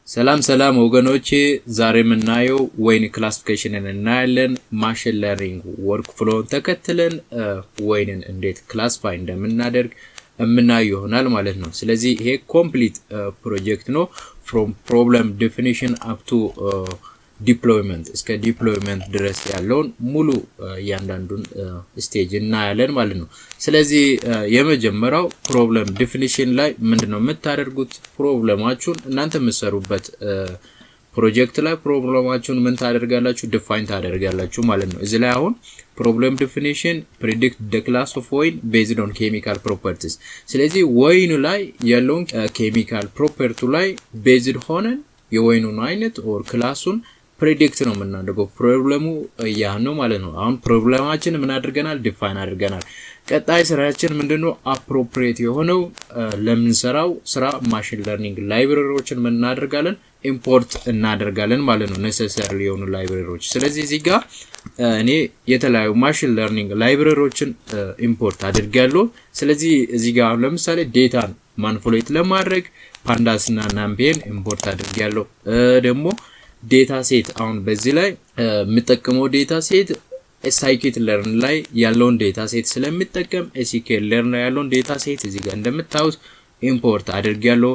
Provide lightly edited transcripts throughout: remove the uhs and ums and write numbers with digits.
ሰላም ሰላም ወገኖቼ፣ ዛሬ የምናየው ወይን classification ን እናያለን። Machine learning workflow ን ተከትለን ወይንን እንዴት classify እንደምናደርግ የምናየው ይሆናል ማለት ነው። ስለዚህ ይሄ complete project ነው። From problem definition up to deployment፣ እስከ deployment ድረስ ያለውን ሙሉ እያንዳንዱን stage እናያለን ማለት ነው። ስለዚህ የመጀመሪያው problem definition ላይ ምንድን ነው የምታደርጉት? Problem ኣችሁን እናንተ የምትሰሩበት ፕሮጀክት ላይ problem ኣችሁን ምን ታደርጋላችሁ? Define ታደርጋላችሁ ማለት ነው። እዚህ ላይ አሁን problem definition predict the class of wine based on chemical properties። ስለዚህ ወይኑ ላይ ያለውን chemical property ላይ based ሆነን የወይኑን አይነት or class ኡን predict ነው የምናደርገው። Problem ኡ ያ ነው ማለት ነው። አሁን problem ኣችን ምን አድርገናል? Define አድርገናል። ቀጣይ ስራችን ምንድነው? Appropriate የሆነው ለምንሰራው ስራ machine learning library ዎችን ምን እናደርጋለን? Import እናደርጋለን ማለት ነው። Necessary የሆኑ library ዎች። ስለዚህ እዚህ ጋር እኔ የተለያዩ machine learning library ዎችን import አድርጌያለሁ። ስለዚህ እዚህ ጋር አሁን ለምሳሌ data ን manipulate ለማድረግ Pandas እና NumPy ን import አድርጌያለሁ። ደግሞ data set አሁን በዚህ ላይ የምጠቀመው data set scikit learn ላይ ያለውን data set ስለሚጠቀም scikit learn ላይ ያለውን data set እዚህ ጋር እንደምታዩት import አድርጌያለሁ።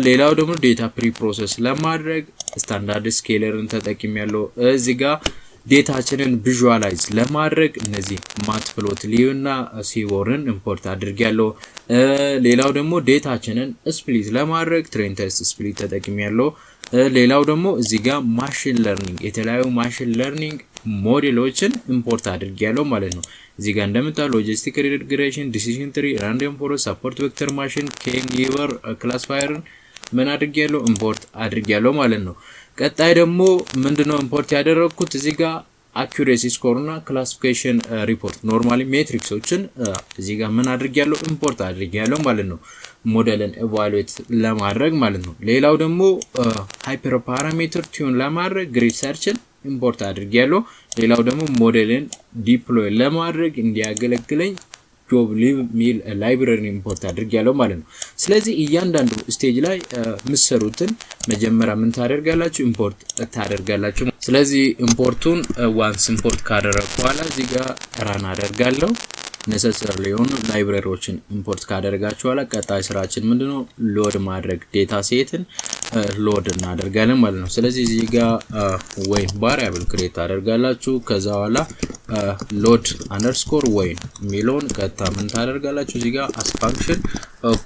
ሌላው ደግሞ data preprocess ለማድረግ standard scaler ን ተጠቅሜያለሁ። እዚህ ጋር data ችንን visualize ለማድረግ እነዚህ Matplotlib እና Seaborn ን import አድርጌያለሁ። ሌላው ደግሞ data ችንን split ለማድረግ train test split ተጠቅሜያለሁ። ሌላው ደግሞ እዚህ ጋር machine learning፣ የተለያዩ machine learning ሞዴሎችን import አድርጌያለሁ ማለት ነው። እዚህ ጋር እንደምታዩ logistic regression፣ decision tree፣ random forest፣ support vector machine፣ K neighbor classifier ን ምን አድርጌያለሁ? Import አድርጌያለሁ ማለት ነው። ቀጣይ ደግሞ ምንድነው import ያደረግኩት? እዚህ ጋር accuracy score እና classification report፣ normally metrics ኦችን እዚህ ጋር ምን አድርጌያለሁ? Import አድርጌያለሁ ማለት ነው። ሞዴልን evaluate ለማድረግ ማለት ነው። ሌላው ደግሞ hyperparameter tune ለማድረግ grid search ን import አድርጌያለሁ። ሌላው ደግሞ ሞዴልን deploy ለማድረግ እንዲያገለግለኝ joblib ሚል library import አድርጌያለሁ ማለት ነው። ስለዚህ እያንዳንዱ stage ላይ የምትሰሩትን መጀመሪያ ምን ታደርጋላችሁ? Import ታደርጋላችሁ። ስለዚህ import ኡን once import ካደረግኩ በኋላ እዚህ ጋር run አደርጋለሁ። Necessary የሆኑ library ዎችን import ካደረጋችሁ በኋላ ቀጣይ ስራችን ምንድነው? Load ማድረግ፣ data set ን load እናደርጋለን ማለት ነው። ስለዚህ እዚህ ጋር ወይን variable create ታደርጋላችሁ። ከዛ በኋላ load_wine የሚለውን ቀጥታ ምን ታደርጋላችሁ? እዚህ ጋር as function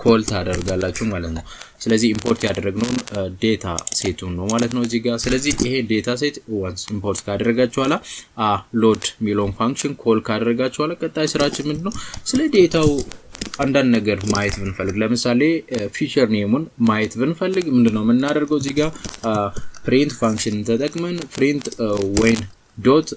call ታደርጋላችሁ ማለት ነው። ስለዚህ import ያደረግነውን data set ኡን ነው ማለት ነው እዚህ ጋር። ስለዚህ ይሄ data set once import ካደረጋችሁ በኋላ load የሚለውን function call ካደረጋችሁ በኋላ ቀጣይ ስራችን ምንድነው? ስለ data ው አንዳንድ ነገር ማየት ብንፈልግ፣ ለምሳሌ feature name ኡን ማየት ብንፈልግ ምንድነው የምናደርገው? እዚህ ጋር print function ተጠቅመን print wine dot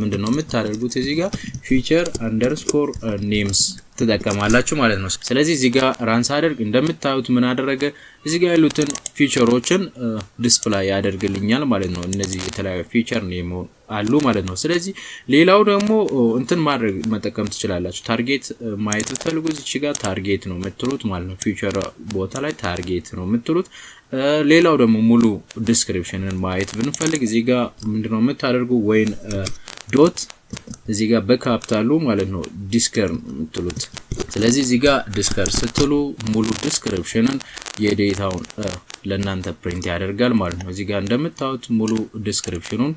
ምንድነው የምታደርጉት? እዚህ ጋር feature_names ትጠቀማላችሁ ማለት ነው። ስለዚህ እዚህ ጋር run ሳደርግ እንደምታዩት ምን አደረገ? እዚህ ጋር ያሉትን feature ኦችን display ያደርግልኛል ማለት ነው። እነዚህ የተለያዩ feature name አሉ ማለት ነው። ስለዚህ ሌላው ደግሞ እንትን ማድረግ መጠቀም ትችላላችሁ። Target ማየት ብትፈልጉ እዚች ጋር target ነው የምትሉት ማለት ነው። Feature ቦታ ላይ target ነው የምትሉት። ሌላው ደግሞ ሙሉ description ን ማየት ብንፈልግ እዚህ ጋር ምንድነው የምታደርጉ? Wine dot እዚህ ጋር በካፒታሉ ማለት ነው descr የምትሉት። ስለዚህ እዚህ ጋር descr ስትሉ ሙሉ description ን የ data ውን ለእናንተ print ያደርጋል ማለት ነው። እዚህ ጋር እንደምታዩት ሙሉ description ኑን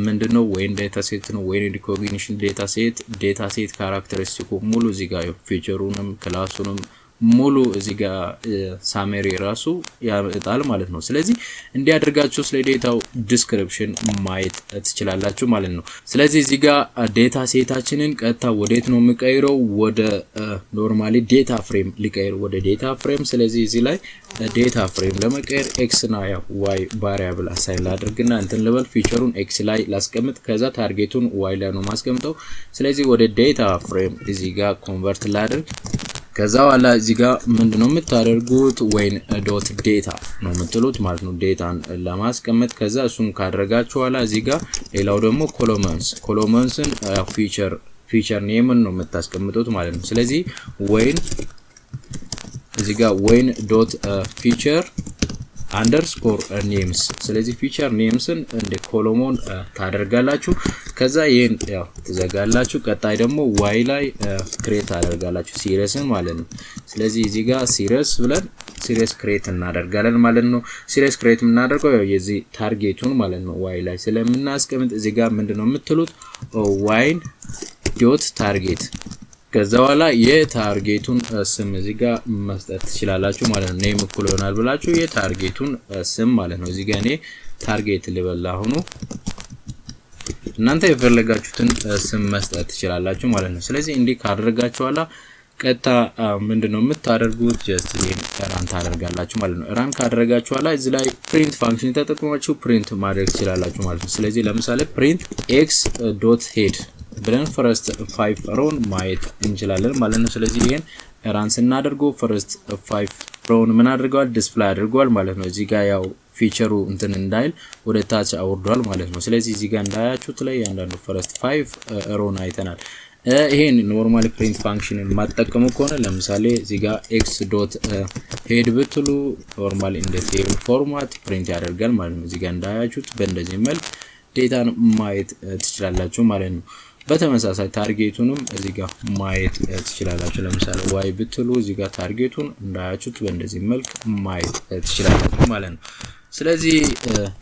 ምንድነው፣ ወይን data set ነው፣ wine recognition data set፣ data set characteristic ኡ ሙሉ እዚህ ጋር feature ኡንም class ኡንም ሙሉ እዚህ ጋር summary ራሱ ያመጣል ማለት ነው። ስለዚህ እንዲያደርጋችሁ ስለ data ው description ማየት ትችላላችሁ ማለት ነው። ስለዚህ እዚህ ጋር data set ኣችንን ቀጥታ ወዴት ነው የምቀይረው? ወደ normally data frame ሊቀይር፣ ወደ data frame። ስለዚህ እዚህ ላይ data frame ለመቀየር x እና y variable assign ላድርግና እንትን ልበል፣ feature ኡን x ላይ ላስቀምጥ፣ ከዛ target ኡን y ላይ ነው ማስቀምጠው። ስለዚህ ወደ data frame እዚህ ጋር convert ላድርግ። ከዛ በኋላ እዚህ ጋር ምንድነው የምታደርጉት? Wine dot data ነው የምትሉት ማለት ነው፣ data ን ለማስቀመጥ። ከዛ እሱን ካደረጋችሁ በኋላ እዚህ ጋር ሌላው ደግሞ columns ን feature name ን ነው የምታስቀምጡት ማለት ነው። ስለዚህ wine እዚህ ጋር wine dot feature underscore names። ስለዚህ feature names ን እንደ column ታደርጋላችሁ። ከዛ ይህን ያው ትዘጋላችሁ። ቀጣይ ደግሞ y ላይ create ታደርጋላችሁ series ን ማለት ነው። ስለዚህ እዚህ ጋር series ብለን series create እናደርጋለን ማለት ነው። Series create የምናደርገው ያው የዚህ target ኡን ማለት ነው y ላይ ስለምናስቀምጥ እዚህ ጋር ምንድነው የምትሉት? Wine dot target። ከዛ በኋላ የ target ኡን ስም እዚህ ጋር መስጠት ትችላላችሁ ማለት ነው። Name እኩል ይሆናል ብላችሁ የ target ኡን ስም ማለት ነው። እዚህ ጋር እኔ target ልበል አሁኑ፣ እናንተ የፈለጋችሁትን ስም መስጠት ትችላላችሁ ማለት ነው። ስለዚህ እንዲህ ካደረጋችሁ በኋላ ቀጥታ ምንድነው የምታደርጉት? Just ይሄን run ታደርጋላችሁ ማለት ነው። Run ካደረጋችሁ በኋላ እዚህ ላይ print function ተጠቅማችሁ print ማድረግ ትችላላችሁ ማለት ነው። ስለዚህ ለምሳሌ print x dot head ብለን first five row ን ማየት እንችላለን ማለት ነው። ስለዚህ ይሄን run ስናደርገው first five row ን ምን አድርገዋል? Display አድርገዋል ማለት ነው። እዚህ ጋር ያው feature ኡ እንትን እንዳይል ወደ ታች አውርዷል ማለት ነው። ስለዚህ እዚህ ጋር እንዳያችሁት ላይ ያንዳንዱ first five row ን አይተናል። ይሄን normally print function ን ማትጠቀሙ ከሆነ ለምሳሌ እዚህ ጋር x dot head ብትሉ normally እንደ table format print ያደርጋል ማለት ነው። እዚህ ጋር እንዳያችሁት በእንደዚህ መልክ data ን ማየት ትችላላችሁ ማለት ነው። በተመሳሳይ target ኡንም እዚህ ጋር ማየት ትችላላችሁ። ለምሳሌ y ብትሉ እዚህ ጋር target ኡን እንዳያችሁት በእንደዚህ መልክ ማየት ትችላላችሁ ማለት ነው። ስለዚህ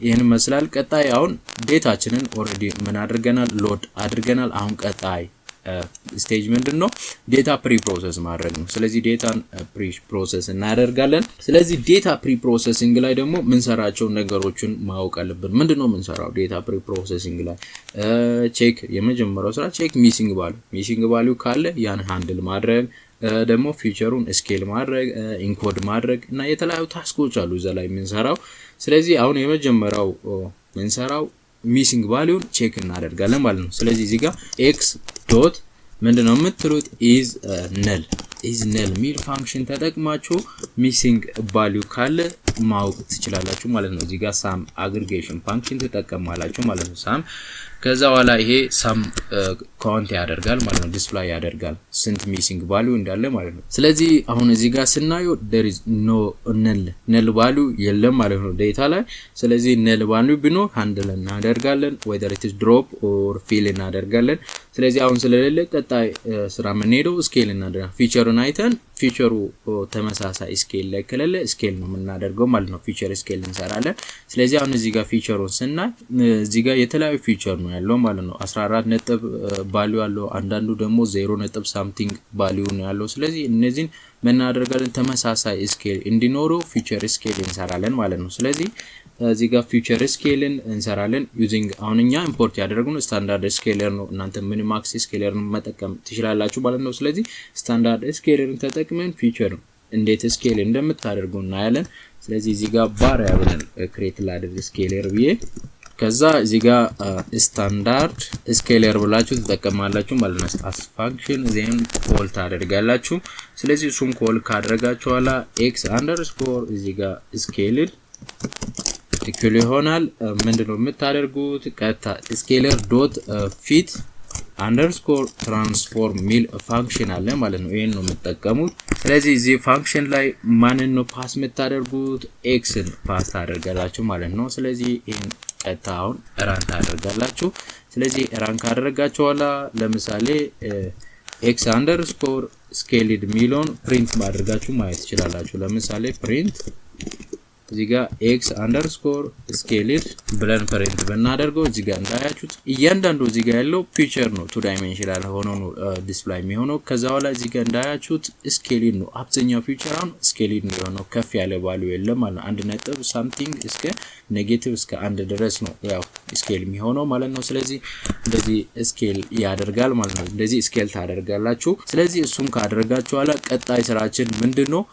ይህን ይመስላል። ቀጣይ አሁን data ችንን already ምን አድርገናል? Load አድርገናል። አሁን ቀጣይ stage ምንድን ነው? Data preprocess ማድረግ ነው። ስለዚህ data ን preprocess እናደርጋለን። ስለዚህ data preprocessing ላይ ደግሞ ምንሰራቸው ነገሮችን ማወቅ አለብን። ምንድን ነው ምንሰራው? Data preprocessing ላይ check፣ የመጀመሪያው ስራ check missing value፣ missing value ካለ ያን handle ማድረግ፣ ደግሞ feature ኡን scale ማድረግ፣ encode ማድረግ እና የተለያዩ task ኦች አሉ እዛ ላይ የምንሰራው። ስለዚህ አሁን የመጀመሪያው የምንሰራው missing value ን check እናደርጋለን ማለት ነው። ስለዚህ እዚህ ጋር x dot ምንድነው የምትሉት? Is null፣ is null ሚል function ተጠቅማችሁ missing value ካለ ማወቅ ትችላላችሁ ማለት ነው። እዚህ ጋር sum aggregation function ትጠቀማላችሁ ማለት ነው። Sum ከዛ በኋላ ይሄ sum count ያደርጋል ማለት ነው። Display ያደርጋል ስንት missing value እንዳለ ማለት ነው። ስለዚህ አሁን እዚህ ጋር ስናየው there is no null፣ null value የለም ማለት ነው data ላይ። ስለዚህ null value ቢኖር handle እናደርጋለን፣ whether it is drop or fill እናደርጋለን። ስለዚህ አሁን ስለሌለ ቀጣይ ስራ የምንሄደው scale እናደርጋለን። Feature ኡን አይተን feature ኡ ተመሳሳይ scale ላይ ከሌለ scale ነው የምናደርገው ማለት ነው። Feature scale እንሰራለን። ስለዚህ አሁን እዚህ ጋር feature ኡን ስናይ እዚህ ጋር የተለያዩ feature ነው ያለው ማለት ነው። 14 ነጥብ value ያለው፣ አንዳንዱ ደግሞ 0 ነጥብ something value ነው ያለው። ስለዚህ እነዚህን ምን እናደርጋለን? ተመሳሳይ scale እንዲኖረው feature scale እንሰራለን ማለት ነው። ስለዚህ እዚህ ጋር feature scale ን እንሰራለን using አሁን እኛ import ያደረግነው standard scaler ነው። እናንተ minimax scaler ን መጠቀም ትችላላችሁ ማለት ነው። ስለዚህ standard scaler ን ተጠቅመን feature እንዴት scale እንደምታደርጉ እናያለን። ስለዚህ እዚህ ጋር variable ን create ላድርግ scaler ብዬ። ከዛ እዚህ ጋር standard scaler ብላችሁ ትጠቀማላችሁ ማለት ነው። As function then call ታደርጋላችሁ። ስለዚህ እሱን call ካደረጋችሁ በኋላ x underscore እዚህ ጋር scaled እኩል ይሆናል ምንድነው የምታደርጉት? ቀጥታ scaler dot fit underscore transform ሚል function አለ ማለት ነው። ይሄን ነው የምትጠቀሙት። ስለዚህ እዚህ function ላይ ማንን ነው pass የምታደርጉት? X ን pass ታደርጋላችሁ ማለት ነው። ስለዚህ ይሄን ቀጥታ አሁን run ታደርጋላችሁ። ስለዚህ run ካደረጋችሁ በኋላ ለምሳሌ x underscore scaled የሚለውን print ማድረጋችሁ ማየት ትችላላችሁ። ለምሳሌ print እዚህ ጋር x underscore scaled ብለን print ብናደርገው እዚህ ጋር እንዳያችሁት እያንዳንዱ እዚህ ጋር ያለው feature ነው፣ two dimensional ሆኖ ነው display የሚሆነው። ከዛ በኋላ እዚህ ጋር እንዳያችሁት scaled ነው፣ አብዛኛው feature አሁን scaled ነው የሆነው፣ ከፍ ያለ value የለም ማለት ነው። አንድ ነጥብ something እስከ negative እስከ አንድ ድረስ ነው ያው scale የሚሆነው ማለት ነው። ስለዚህ እንደዚህ scale ያደርጋል ማለት ነው። እንደዚህ scale ታደርጋላችሁ። ስለዚህ እሱን ካደረጋችሁ በኋላ ቀጣይ ስራችን ምንድን ነው?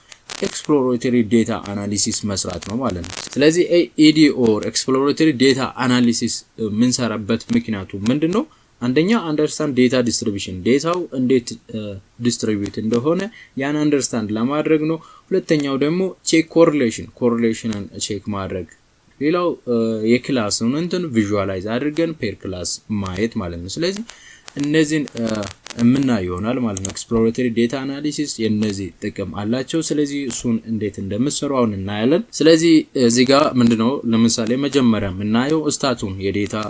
Exploratory data analysis መስራት ነው ማለት ነው። ስለዚህ EDA or exploratory data analysis የምንሰራበት ምክንያቱ ምንድን ነው? አንደኛ understand data distribution፣ data ው እንዴት distribute እንደሆነ ያን understand ለማድረግ ነው። ሁለተኛው ደግሞ check correlation፣ correlation ን check ማድረግ። ሌላው የ class ን እንትን visualize አድርገን per class ማየት ማለት ነው። ስለዚህ እነዚህን የምናየው ይሆናል ማለት ነው። Exploratory data analysis የነዚህ ጥቅም አላቸው። ስለዚህ እሱን እንዴት እንደምትሰሩ አሁን እናያለን። ስለዚህ እዚህ ጋር ምንድነው ለምሳሌ መጀመሪያ የምናየው stat ኡን የ data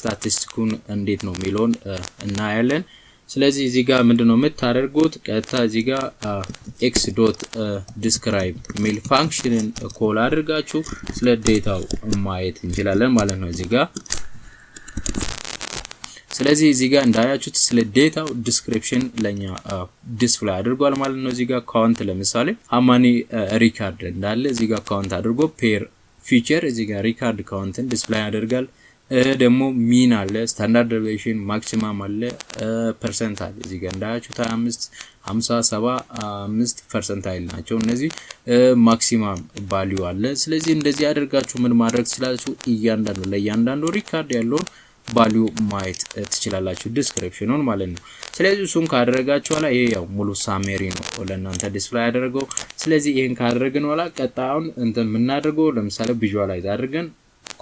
statistic ኡን እንዴት ነው የሚለውን እናያለን። ስለዚህ እዚህ ጋር ምንድነው የምታደርጉት? ቀጥታ እዚህ ጋር x dot describe የሚል function ን call አድርጋችሁ ስለ data ው ማየት እንችላለን ማለት ነው እዚህ ጋር። ስለዚህ እዚህ ጋር እንዳያችሁት ስለ data ው description ለኛ display አድርጓል ማለት ነው። እዚህ ጋር count ለምሳሌ how many record እንዳለ እዚህ ጋር count አድርጎ per feature እዚህ ጋር record count ን display ያደርጋል። ደግሞ mean አለ፣ standard deviation፣ maximum አለ፣ percentile እዚህ ጋር እንዳያችሁት 25፣ 50፣ 75 percentile ናቸው እነዚህ። Maximum value አለ። ስለዚህ እንደዚህ አድርጋችሁ ምን ማድረግ ትችላላችሁ? እያንዳንዱ ለእያንዳንዱ record ያለውን value ማየት ትችላላችሁ፣ description ኑን ማለት ነው። ስለዚህ እሱን ካደረጋችሁ በኋላ ይሄ ያው ሙሉ summary ነው ለእናንተ display ያደረገው። ስለዚህ ይሄን ካደረግን በኋላ ቀጣዩን እንትን የምናደርገው ለምሳሌ visualize አድርገን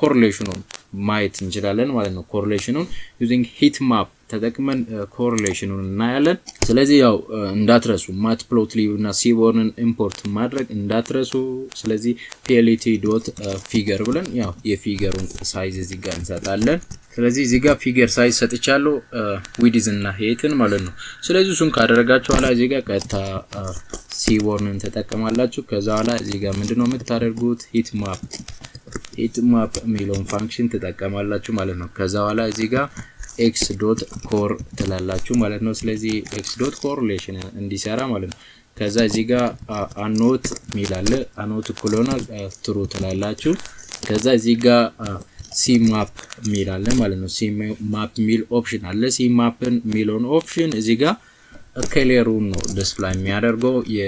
correlation ኑን ማየት እንችላለን ማለት ነው። Correlation ኑን using heat map ተጠቅመን correlation ኑን እናያለን። ስለዚህ ያው እንዳትረሱ matplotlib እና seaborn ን import ማድረግ እንዳትረሱ። ስለዚህ plt dot figure ብለን ያው የ figure ሩን size እዚህ ጋር እንሰጣለን። ስለዚህ እዚህ ጋር figure size ሰጥቻለሁ፣ width እና height ን ማለት ነው። ስለዚህ እሱን ካደረጋችሁ በኋላ እዚህ ጋር ቀጥታ seaborn ን ተጠቀማላችሁ። ከዛ በኋላ እዚህ ጋር ምንድነው የምታደርጉት? Heat map የሚለውን function ትጠቀማላችሁ ማለት ነው። ከዛ በኋላ እዚህ ጋር x dot corr ትላላችሁ ማለት ነው። ስለዚህ x dot correlation እንዲሰራ ማለት ነው። ከዛ እዚህ ጋር annotate ሚል አለ። Annotate እኩል ይሆናል true ትላላችሁ። ከዛ እዚህ ጋር cmap ሚል አለ ማለት ነው። Cmap ሚል option አለ። Cmap ን የሚለውን option እዚህ ጋር color ኡን ነው display የሚያደርገው፣ የ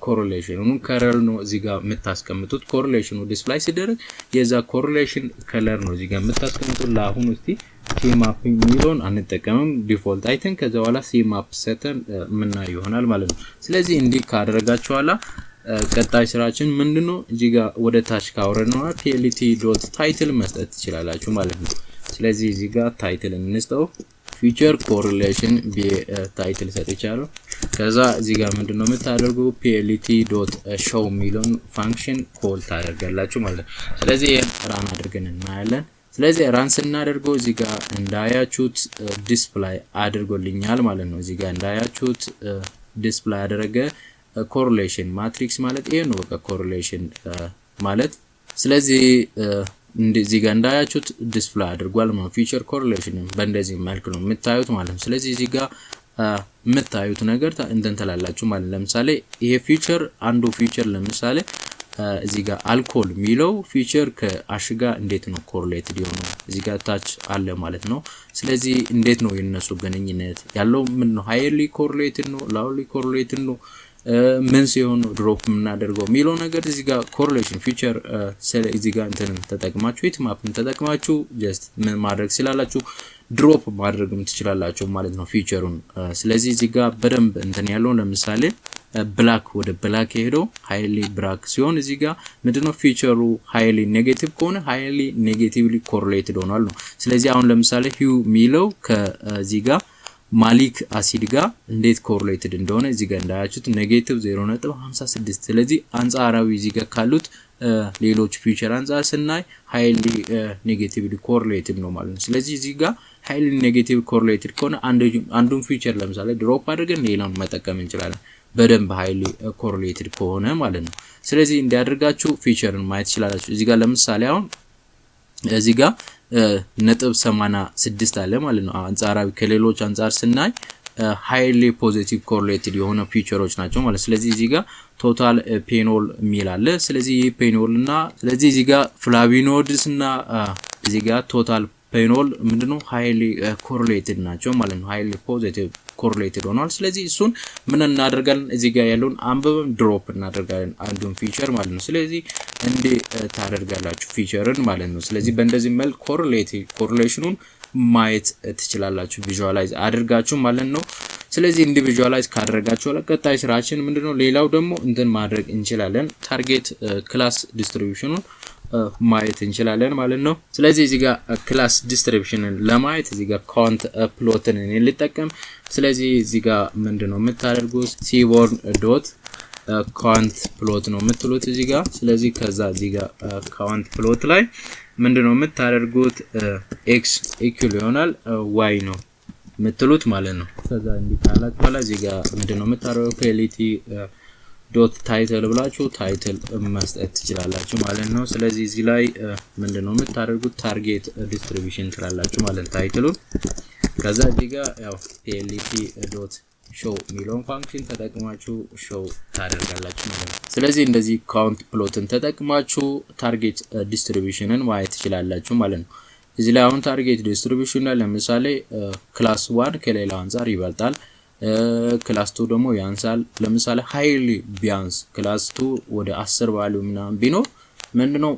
correlation ኑን color ነው እዚህ ጋር የምታስቀምጡት። Correlation ኑ display ሲደረግ የዛ correlation color ነው እዚህ ጋር የምታስቀምጡት። ለአሁኑ እስቲ cmap የሚለውን አንጠቀምም፣ default አይተን ከዛ በኋላ cmap ሰተን የምናየው ይሆናል ማለት ነው። ስለዚህ እንዲህ ካደረጋችሁ በኋላ ቀጣይ ስራችን ምንድነው? እዚህ ጋር ወደ ታች ካወረድነው plt dot title መስጠት ትችላላችሁ ማለት ነው። ስለዚህ እዚህ ጋር title እንስጠው፣ feature correlation title ሰጥቻለሁ። ከዛ እዚህ ጋር ምንድነው የምታደርጉ? Plt dot show የሚለውን function call ታደርጋላችሁ ማለት ነው። ስለዚህ ይሄን run አድርገን እናያለን። ስለዚህ run ስናደርገው እዚህ ጋር እንዳያችሁት display አድርጎልኛል ማለት ነው። እዚህ ጋር እንዳያችሁት display ያደረገ correlation matrix ማለት ይሄ ነው። በቃ correlation ማለት ስለዚህ እዚህ ጋር እንዳያችሁት display አድርጓል ማለት feature correlation በእንደዚህ መልክ ነው የምታዩት ማለት ነው። ስለዚህ እዚህ ጋር የምታዩት ነገር እንትን ትላላችሁ ማለት። ለምሳሌ ይሄ feature፣ አንዱ feature ለምሳሌ እዚህ ጋር አልኮል የሚለው feature ከ ash ጋር እንዴት ነው correlated የሆነው እዚህ ጋር ታች አለ ማለት ነው። ስለዚህ እንዴት ነው የነሱ ግንኙነት ያለው? ምን ነው፣ highly correlated ነው፣ lowly correlated ነው፣ ምን ሲሆን ነው drop የምናደርገው የሚለው ነገር እዚህ ጋር correlation feature እዚህ ጋር እንትን ተጠቅማችሁ፣ heat map ን ተጠቅማችሁ just ምን ማድረግ ስላላችሁ drop ማድረግም ትችላላችሁ ማለት ነው feature ሩን። ስለዚህ እዚህ ጋር በደንብ እንትን ያለው ለምሳሌ black፣ ወደ black የሄደው highly black ሲሆን እዚህ ጋር ምንድነው feature ሩ highly negative ከሆነ highly negatively correlated ሆኗል ነው። ስለዚህ አሁን ለምሳሌ hue የሚለው ከዚህ ጋር malic acid ጋር እንዴት correlated እንደሆነ እዚህ ጋር እንዳያችሁት negative 0.56። ስለዚህ አንጻራዊ እዚህ ጋር ካሉት ሌሎች feature አንጻር ስናይ highly negatively correlated ነው ማለት ነው። ስለዚህ እዚህ ጋር highly negative correlated ከሆነ አንዱን feature ለምሳሌ drop አድርገን ሌላውን መጠቀም እንችላለን፣ በደንብ highly correlated ከሆነ ማለት ነው። ስለዚህ እንዲያደርጋችሁ feature ን ማየት ትችላላችሁ። እዚህ ጋር ለምሳሌ አሁን እዚህ ጋር 0.86 አለ ማለት ነው። አንጻራዊ ከሌሎች አንጻር ስናይ highly positive correlated የሆነ feature ሮች ናቸው ማለት። ስለዚህ እዚህ ጋር total phenol የሚል አለ። ስለዚህ ይህ phenol እና ስለዚህ እዚህ ጋር flavonoids እና እዚህ ጋር total phenol ምንድነው highly correlated ናቸው ማለት ነው። Highly positive correlated ሆኗል። ስለዚህ እሱን ምን እናደርጋለን? እዚህ ጋር ያለውን አንብበን drop እናደርጋለን አንዱን feature ማለት ነው። ስለዚህ እንዲህ ታደርጋላችሁ feature ን ማለት ነው። ስለዚህ በእንደዚህ መልክ correlation ኑን ማየት ትችላላችሁ visualize አድርጋችሁ ማለት ነው። ስለዚህ እንዲህ visualize ካደረጋችሁ ቀጣይ ስራችን ምንድነው? ሌላው ደግሞ እንትን ማድረግ እንችላለን፣ target class distribution ኑን ማየት እንችላለን ማለት ነው። ስለዚህ እዚህ ጋር class distribution ን ለማየት እዚህ ጋር count plot ን እኔ ልጠቀም። ስለዚህ እዚህ ጋር ምንድነው የምታደርጉት? Seaborn dot count plot ነው የምትሉት እዚህ ጋር። ስለዚህ ከዛ እዚህ ጋር count plot ላይ ምንድነው የምታደርጉት? X equal ይሆናል Y ነው የምትሉት ማለት ነው። ከዛ እንዲህ ካላችሁ በኋላ እዚህ ጋር ምንድነው የምታደርጉት? plt dot title ብላችሁ title መስጠት ትችላላችሁ ማለት ነው። ስለዚህ እዚህ ላይ ምንድነው የምታደርጉት? Target distribution ትላላችሁ ማለት ነው title ኡን። ከዛ እዚህ ጋር ያው plt dot show የሚለውን function ተጠቅማችሁ show ታደርጋላችሁ ማለት ነው። ስለዚህ እንደዚህ count plot ን ተጠቅማችሁ target distribution ን ማየት ትችላላችሁ ማለት ነው። እዚህ ላይ አሁን target distribution ላይ ለምሳሌ class 1 ከሌላው አንጻር ይበልጣል፣ class 2 ደግሞ ያንሳል። ለምሳሌ highly ቢያንስ class 2 ወደ 10 value ምናምን ቢኖር ምንድነው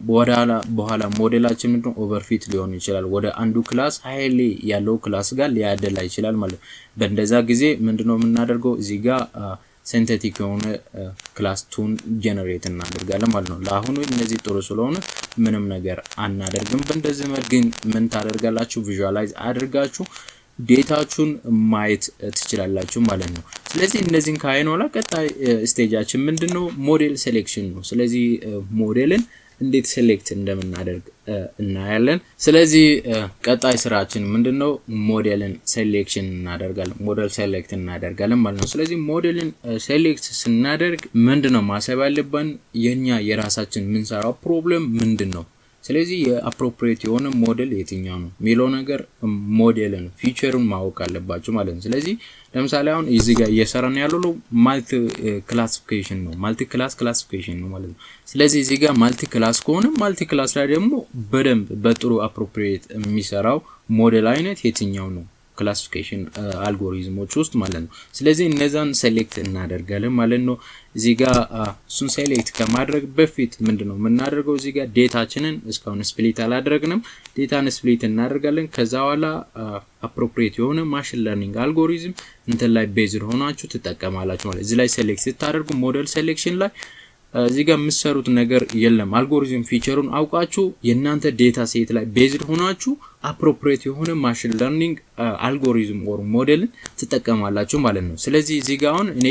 በኋላ ሞዴላችን ምንድነው overfit ሊሆን ይችላል። ወደ አንዱ class highly ያለው class ጋር ሊያደላ ይችላል ማለት ነው። በእንደዛ ጊዜ ምንድነው የምናደርገው? እዚህ ጋር synthetic የሆነ class 2 ን generate እናደርጋለን ማለት ነው። ለአሁኑ እነዚህ ጥሩ ስለሆነ ምንም ነገር አናደርግም። በእንደዚህ መልክ ግን ምን ታደርጋላችሁ? Visualize አድርጋችሁ data ችሁን ማየት ትችላላችሁ ማለት ነው። ስለዚህ እነዚህን ካየን በኋላ ቀጣይ stage ኣችን ምንድነው? Model selection ነው። ስለዚህ ሞዴልን እንዴት select እንደምናደርግ እናያለን። ስለዚህ ቀጣይ ስራችን ምንድነው? Model ን selection እናደርጋለን። Model select እናደርጋለን ማለት ነው። ስለዚህ model ን select ስናደርግ ምንድነው ማሰብ ያለብን? የኛ የራሳችን የምንሰራው problem ምንድን ነው? ስለዚህ የ appropriate የሆነ ሞዴል የትኛው ነው የሚለው ነገር model ን feature ኡን ማወቅ አለባችሁ ማለት ነው። ስለዚህ ለምሳሌ አሁን እዚህ ጋር እየሰራን ያለው multi classification ነው፣ multi class classification ነው ማለት ነው። ስለዚህ እዚህ ጋር multi class ከሆነ multi class ላይ ደግሞ በደንብ በጥሩ appropriate የሚሰራው ሞዴል አይነት የትኛው ነው classification algorithm ኦች ውስጥ ማለት ነው። ስለዚህ እነዛን select እናደርጋለን ማለት ነው። እዚህ ጋር እሱን select ከማድረግ በፊት ምንድነው የምናደርገው? እዚህ ጋር data ችንን እስካሁን split አላደረግንም። Data ን split እናደርጋለን። ከዛ በኋላ appropriate የሆነ machine learning algorithm እንትን ላይ based ሆናችሁ ትጠቀማላችሁ ማለት። እዚህ ላይ select ስታደርጉ model selection ላይ እዚህ ጋር የምትሰሩት ነገር የለም። Algorithm feature ኡን አውቃችሁ የእናንተ data set ላይ based ሆናችሁ appropriate የሆነ machine learning algorithm or model ን ትጠቀማላችሁ ማለት ነው። ስለዚህ እዚህ ጋር አሁን እኔ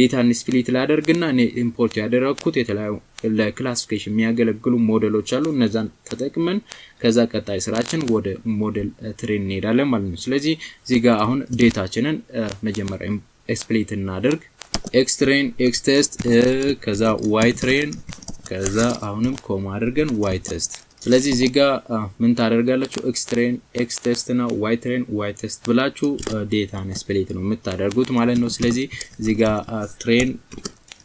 data ን split ላደርግና እኔ import ያደረግኩት የተለያዩ ለ classification የሚያገለግሉ ሞዴሎች አሉ። እነዛን ተጠቅመን ከዛ ቀጣይ ስራችን ወደ model train እንሄዳለን ማለት ነው። ስለዚህ እዚህ ጋር አሁን data ችንን መጀመሪያ split እናደርግ። X train፣ X test፣ ከዛ Y train፣ ከዛ አሁንም comma አድርገን Y test። ስለዚህ እዚህ ጋር ምን ታደርጋላችሁ? X train፣ X test እና Y train፣ Y test ብላችሁ data ን split ነው የምታደርጉት ማለት ነው። ስለዚህ እዚህ ጋር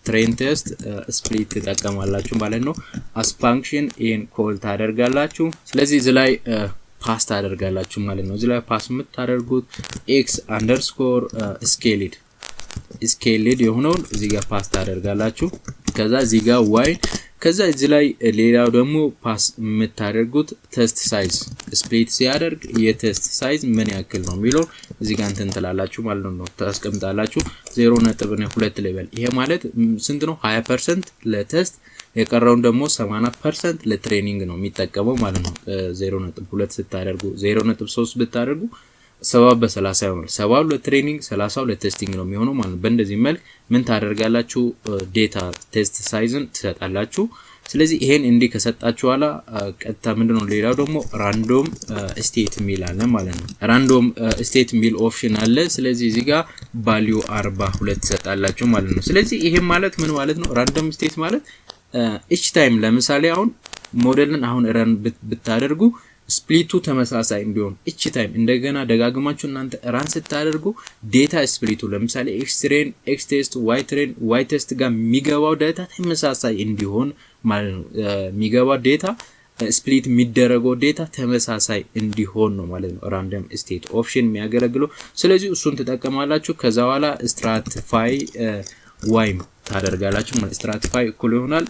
train test split ትጠቀማላችሁ ማለት ነው። As function ይሄን call ታደርጋላችሁ። ስለዚህ እዚህ ላይ pass ታደርጋላችሁ ማለት ነው። እዚህ ላይ pass የምታደርጉት X underscore scaled የሆነውን እዚህ ጋር pass ታደርጋላችሁ። ከዛ እዚህ ጋር Y፣ ከዛ እዚህ ላይ ሌላው ደግሞ pass የምታደርጉት test size፣ split ሲያደርግ የ test size ምን ያክል ነው የሚለው እዚህ ጋር እንትን ትላላችሁ ማለት ነው፣ ታስቀምጣላችሁ። 0.2 level። ይሄ ማለት ስንት ነው? 20% ለ test፣ የቀረውን ደግሞ 80% ለ training ነው የሚጠቀመው ማለት ነው። 0.2 ስታደርጉ፣ 0.3 ብታደርጉ 70 በ30 ይሆናል። 70 ለ training፣ 30 ለ testing ነው የሚሆነው ማለት ነው። በእንደዚህ መልክ ምን ታደርጋላችሁ? Data test size ን ትሰጣላችሁ። ስለዚህ ይሄን እንዲህ ከሰጣችሁ በኋላ ቀጥታ ምንድነው ሌላው ደግሞ random state የሚል አለ ማለት ነው። Random state የሚል option አለ። ስለዚህ እዚህ ጋር value 42 ትሰጣላችሁ ማለት ነው። ስለዚህ ይሄ ማለት ምን ማለት ነው? Random state ማለት each time ለምሳሌ አሁን ሞዴልን አሁን run ብታደርጉ split ኡ ተመሳሳይ እንዲሆን each time እንደገና ደጋግማችሁ እናንተ run ስታደርጉ data split ኡ ለምሳሌ X train፣ X test፣ Y train፣ Y test ጋር የሚገባው data ተመሳሳይ እንዲሆን ማለት ነው። የሚገባው data split የሚደረገው data ተመሳሳይ እንዲሆን ነው ማለት ነው random state option የሚያገለግለው። ስለዚህ እሱን ትጠቀማላችሁ። ከዛ በኋላ stratify Y ታደርጋላችሁ ማለት stratify እኩል ይሆናል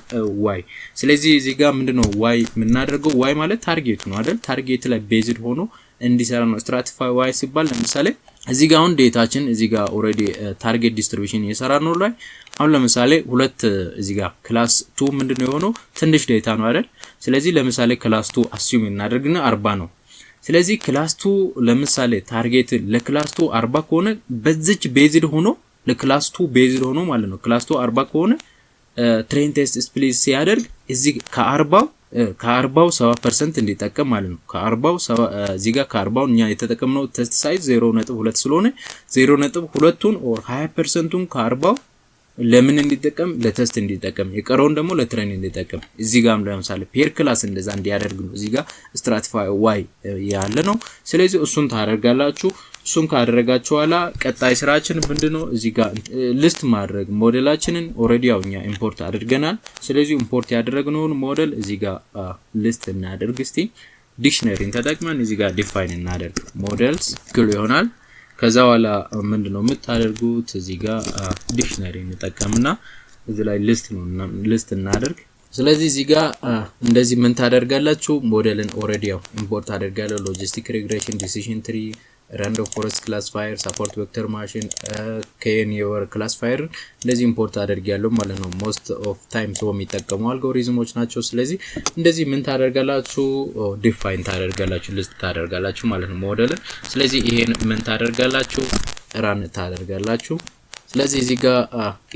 Y። ስለዚህ እዚህ ጋር ምንድነው Y የምናደርገው? Y ማለት target ኡ ነው አይደል? Target ላይ based ሆኖ እንዲሰራ ነው። Stratify Y ሲባል ለምሳሌ እዚህ ጋር አሁን data ችን እዚህ ጋር already target distribution እየሰራ ነው ላይ አሁን ለምሳሌ ሁለት እዚህ ጋር class 2 ምንድነው የሆነው? ትንሽ data ነው አይደል? ስለዚህ ለምሳሌ class 2 assume እናደርግና 40 ነው። ስለዚህ class 2 ለምሳሌ target ለ class 2 40 ከሆነ፣ በዚች based ሆኖ፣ ለ class 2 based ሆኖ ማለት ነው። Class 2 40 ከሆነ train test split ሲያደርግ እዚህ ከ40ው 70% እንዲጠቀም ማለት ነው። ከ40ው እዚህ ጋር ከ40ው እኛ የተጠቀምነው test size 0.2 ስለሆነ 0.2ቱን or 20%ቱን ከ40ው ለምን እንዲጠቀም? ለ test እንዲጠቀም፣ የቀረውን ደግሞ ለ train እንዲጠቀም። እዚህ ጋርም ለምሳሌ per class እንደዛ እንዲያደርግ ነው እዚህ ጋር stratify y ያለ ነው። ስለዚህ እሱን ታደርጋላችሁ። እሱን ካደረጋችሁ በኋላ ቀጣይ ስራችን ምንድነው? እዚህ ጋር list ማድረግ ሞዴላችንን። Already ያው እኛ import አድርገናል። ስለዚህ import ያደረግነውን ሞዴል እዚህ ጋር list እናደርግ። እስቲ dictionary ን ተጠቅመን እዚህ ጋር define እናደርግ። Models እኩል ይሆናል፣ ከዛ በኋላ ምንድነው የምታደርጉት? እዚህ ጋር dictionary እንጠቀምና እዚህ ላይ list ነው list እናደርግ። ስለዚህ እዚህ ጋር እንደዚህ ምን ታደርጋላችሁ? ሞዴልን already ያው import አድርጋለሁ። Logistic regression፣ decision tree፣ random forest classifier፣ support vector machine፣ K neighbor classifier እንደዚህ import አድርጊያለሁ ማለት ነው። Most of time ሰው የሚጠቀሙ አልጎሪዝሞች ናቸው። ስለዚህ እንደዚህ ምን ታደርጋላችሁ? Define ታደርጋላችሁ፣ list ታደርጋላችሁ ማለት ነው ሞዴልን። ስለዚህ ይሄን ምን ታደርጋላችሁ? Run ታደርጋላችሁ። ስለዚህ እዚህ ጋር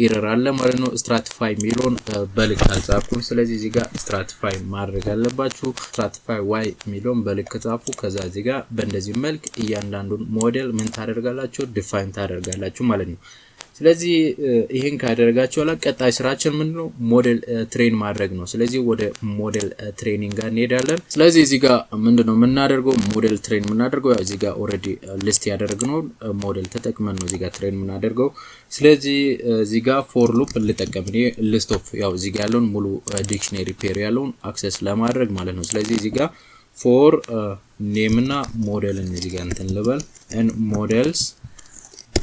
error አለ ማለት ነው። Stratify የሚለውን በልክ አልጻፍኩም። ስለዚህ እዚህ ጋር stratify ማድረግ አለባችሁ። Stratify y የሚለውን በልክ ጻፉ። ከዛ እዚህ ጋር በእንደዚህ መልክ እያንዳንዱን ሞዴል ምን ታደርጋላችሁ? Define ታደርጋላችሁ ማለት ነው። ስለዚህ ይህን ካደረጋችሁ በኋላ ቀጣይ ስራችን ምንድነው? Model train ማድረግ ነው። ስለዚህ ወደ model training ጋር እንሄዳለን። ስለዚህ እዚህ ጋር ምንድነው የምናደርገው? Model train የምናደርገው ያው እዚህ ጋር already list ያደረግነው ሞዴል ተጠቅመን ነው እዚህ ጋር train የምናደርገው። ስለዚህ እዚህ ጋር for loop ልጠቀም እኔ list of ያው እዚህ ጋር ያለውን ሙሉ dictionary pair ያለውን access ለማድረግ ማለት ነው። ስለዚህ እዚህ ጋር for name እና ሞዴልን እዚህ ጋር እንትን ልበል in models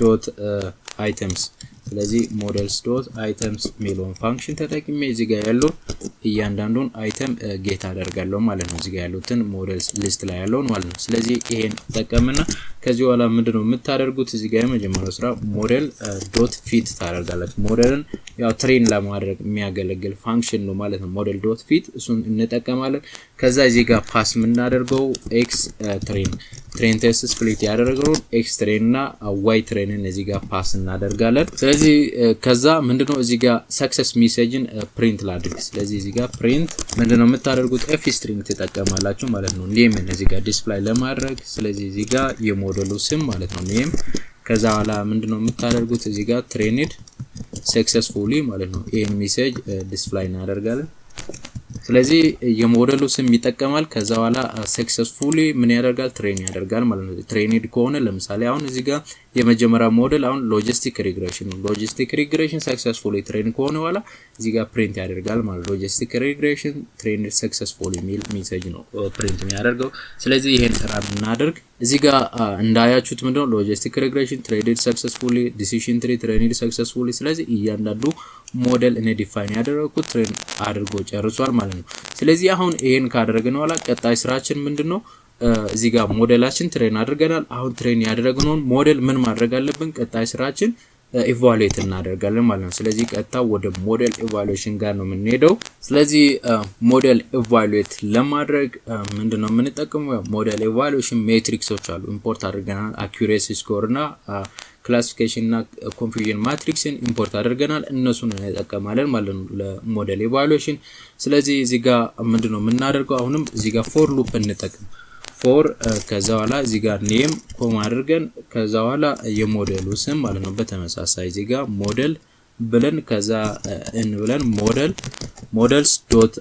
dot items። ስለዚህ models dot items የሚለውን function ተጠቅሜ እዚህ ጋር ያለው እያንዳንዱን item get አደርጋለሁ ማለት ነው። እዚህ ጋር ያሉትን models list ላይ ያለውን ማለት ነው። ስለዚህ ይሄን ተጠቀምና ከዚህ በኋላ ምንድነው የምታደርጉት? እዚህ ጋር የመጀመሪያው ስራ model dot fit ታደርጋላችሁ። ሞዴልን ያው train ለማድረግ የሚያገለግል function ነው ማለት ነው። Model dot fit እሱን እንጠቀማለን። ከዛ እዚህ ጋር pass የምናደርገው x train፣ train test split ያደረገውን x train እና y train ን እዚህ ጋር pass እናደርጋለን። ስለዚህ ከዛ ምንድነው እዚህ ጋር success message ን print ላድርግ። ስለዚህ እዚህ ጋር print ምንድነው የምታደርጉት? F string ትጠቀማላችሁ ማለት ነው፣ name ን እዚህ ጋር display ለማድረግ። ስለዚህ እዚህ ጋር የሞዴሉ ስም ማለት ነው name። ከዛ በኋላ ምንድነው የምታደርጉት? እዚህ ጋር trained successfully ማለት ነው። ይሄን message display እናደርጋለን። ስለዚህ የሞዴሉ ስም ይጠቀማል። ከዛ በኋላ successfully ምን ያደርጋል? Train ያደርጋል ማለት ነው። Trained ከሆነ ለምሳሌ አሁን እዚህ ጋር የመጀመሪያ ሞዴል አሁን logistic regression ነው። Logistic regression successfully train ከሆነ በኋላ እዚህ ጋር print ያደርጋል ማለት logistic regression trained successfully የሚል message ነው print የሚያደርገው። ስለዚህ ይሄን ስራ እናደርግ። እዚህ ጋር እንዳያችሁት ምንድነው? Logistic regression trained successfully፣ decision tree trained successfully። ስለዚህ እያንዳንዱ ሞዴል እኔ define ያደረኩት train አድርጎ ጨርሷል ማለት ነው። ስለዚህ አሁን ይሄን ካደረግን በኋላ ቀጣይ ስራችን ምንድነው? እዚህ ጋር ሞዴላችን train አድርገናል። አሁን train ያደረግነውን ሞዴል ምን ማድረግ አለብን? ቀጣይ ስራችን evaluate እናደርጋለን ማለት ነው። ስለዚህ ቀጥታ ወደ model evaluation ጋር ነው የምንሄደው። ስለዚህ model evaluate ለማድረግ ምንድነው የምንጠቀመው? Model evaluation metrics ኦች አሉ፣ import አድርገናል። Accuracy score እና classification እና confusion matrix ን import አድርገናል። እነሱን እንጠቀማለን ማለት ነው ለ model evaluation። ስለዚህ እዚህ ጋር ምንድነው የምናደርገው? አሁንም እዚህ ጋር for loop እንጠቀም። For ከዛ በኋላ እዚህ ጋር name comma አድርገን ከዛ በኋላ የሞዴሉ ስም ማለት ነው። በተመሳሳይ እዚህ ጋር ሞዴል ብለን ከዛ in ብለን models dot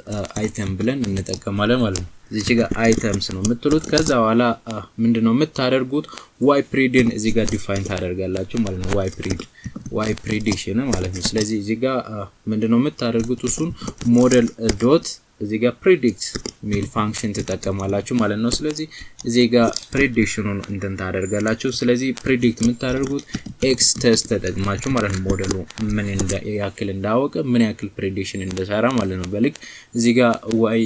item ብለን እንጠቀማለን ማለት ነው። እዚች ጋር items ነው የምትሉት። ከዛ በኋላ ምንድነው የምታደርጉት? Y pred ን እዚህ ጋር define ታደርጋላችሁ ማለት ነው። Y pred፣ Y prediction ማለት ነው። ስለዚህ እዚህ ጋር ምንድነው የምታደርጉት? እሱን model dot እዚህ ጋር predict ሚል function ትጠቀማላችሁ ማለት ነው። ስለዚህ እዚህ ጋር prediction ኑን እንትን ታደርጋላችሁ። ስለዚህ predict የምታደርጉት X test ተጠቅማችሁ ማለት ነው። ሞዴሉ ምን ያክል እንዳወቀ፣ ምን ያክል prediction እንደሰራ ማለት ነው። በልክ እዚህ ጋር Y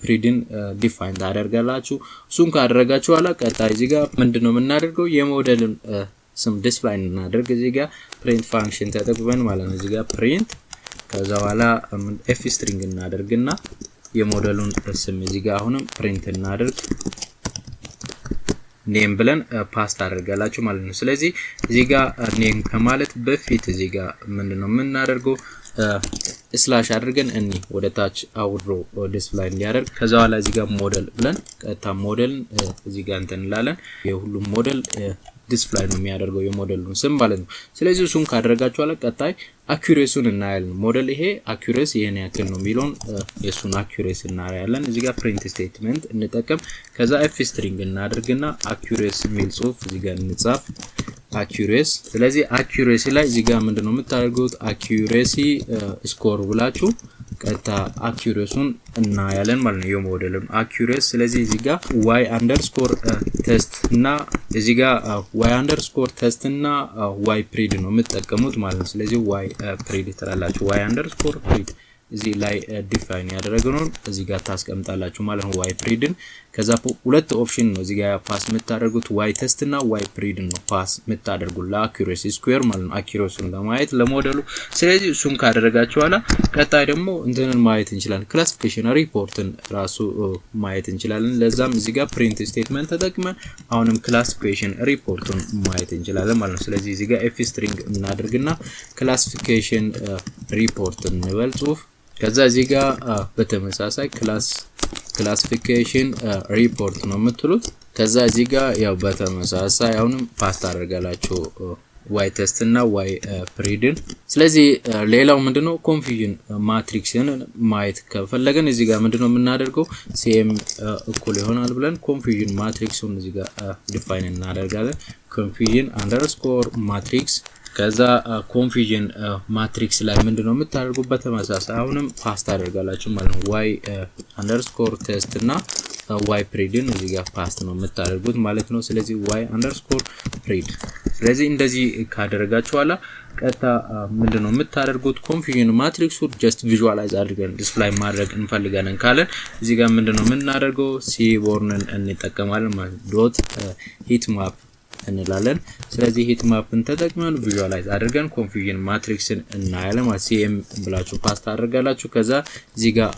pred ን define ታደርጋላችሁ። እሱን ካደረጋችሁ በኋላ ቀጣይ እዚህ ጋር ምንድነው የምናደርገው? የሞዴልን ስም display እናደርግ እዚህ ጋር print function ተጠቅመን ማለት ነው። እዚህ ጋር print ከዛ በኋላ f string እናደርግና የሞዴሉን ስም እዚህ ጋር አሁንም print እናደርግ፣ name ብለን pass ታደርጋላችሁ ማለት ነው። ስለዚህ እዚህ ጋር name ከማለት በፊት እዚህ ጋር ምንድነው የምናደርገው? Slash አድርገን እኒ ወደ ታች አውርዶ display እንዲያደርግ። ከዛ በኋላ እዚህ ጋር ሞዴል ብለን ቀጥታ ሞዴልን እዚህ ጋር እንትን እንላለን። የሁሉም model display ነው የሚያደርገው፣ የሞዴሉን ስም ማለት ነው። ስለዚህ እሱን ካደረጋችሁ በኋላ ቀጣይ accuracy ውን እናያለን። ሞዴል ይሄ accuracy ይሄን ያክል ነው የሚለውን የእሱን accuracy እናያለን። እዚህ ጋር print statement እንጠቀም። ከዛ f string እናደርግና accuracy የሚል ጽሁፍ እዚህ ጋር እንጻፍ። Accuracy። ስለዚህ accuracy ላይ እዚህ ጋር ምንድነው የምታደርጉት? Accuracy score ብላችሁ ቀጥታ accuracy ውን እናያለን ማለት ነው፣ የሞዴሉን accuracy። ስለዚህ እዚህ ጋር y underscore test እና እዚህ ጋር y underscore test እና y pred ነው የምትጠቀሙት ማለት ነው። ስለዚህ y pred ትላላችሁ። y underscore pred እዚህ ላይ define ያደረግነውን እዚህ ጋር ታስቀምጣላችሁ ማለት ነው፣ y pred ን። ከዛ ሁለት option ነው እዚህ ጋር pass የምታደርጉት፣ y test እና y pred ን ነው pass የምታደርጉት ለ accuracy score ማለት ነው፣ accuracy ውን ለማየት ለሞዴሉ። ስለዚህ እሱን ካደረጋችሁ በኋላ ቀጣይ ደግሞ እንትንን ማየት እንችላለን፣ classification report ን ራሱ ማየት እንችላለን። ለዛም እዚህ ጋር print statement ተጠቅመን አሁንም classification report ኡን ማየት እንችላለን ማለት ነው። ስለዚህ እዚህ ጋር f string እናደርግና classification report እንበል ጽሁፍ። ከዛ እዚህ ጋር በተመሳሳይ classification report ነው የምትሉት። ከዛ እዚህ ጋር ያው በተመሳሳይ አሁንም pass ታደርጋላችሁ y test እና y pred ን። ስለዚህ ሌላው ምንድነው? Confusion matrix ን ማየት ከፈለገን እዚህ ጋር ምንድነው የምናደርገው? cm እኩል ይሆናል ብለን confusion matrix ኡን እዚህ ጋር define እናደርጋለን። Confusion underscore matrix። ከዛ confusion matrix ላይ ምንድነው የምታደርጉት? በተመሳሳይ አሁንም pass ታደርጋላችሁ ማለት ነው። y underscore test እና y pred ን እዚህ ጋር pass ነው የምታደርጉት ማለት ነው። ስለዚህ y underscore pred። ስለዚህ እንደዚህ ካደረጋችሁ በኋላ ቀጥታ ምንድነው የምታደርጉት? Confusion matrix ኡ just visualize አድርገን display ማድረግ እንፈልጋለን ካለን እዚህ ጋር ምንድነው የምናደርገው? Seaborn ን እንጠቀማለን ማለት፣ dot heat map እንላለን። ስለዚህ heat map ን ተጠቅመን visualize አድርገን confusion matrix ን እናያለን ማለት cm ብላችሁ pass ታደርጋላችሁ። ከዛ እዚህ ጋር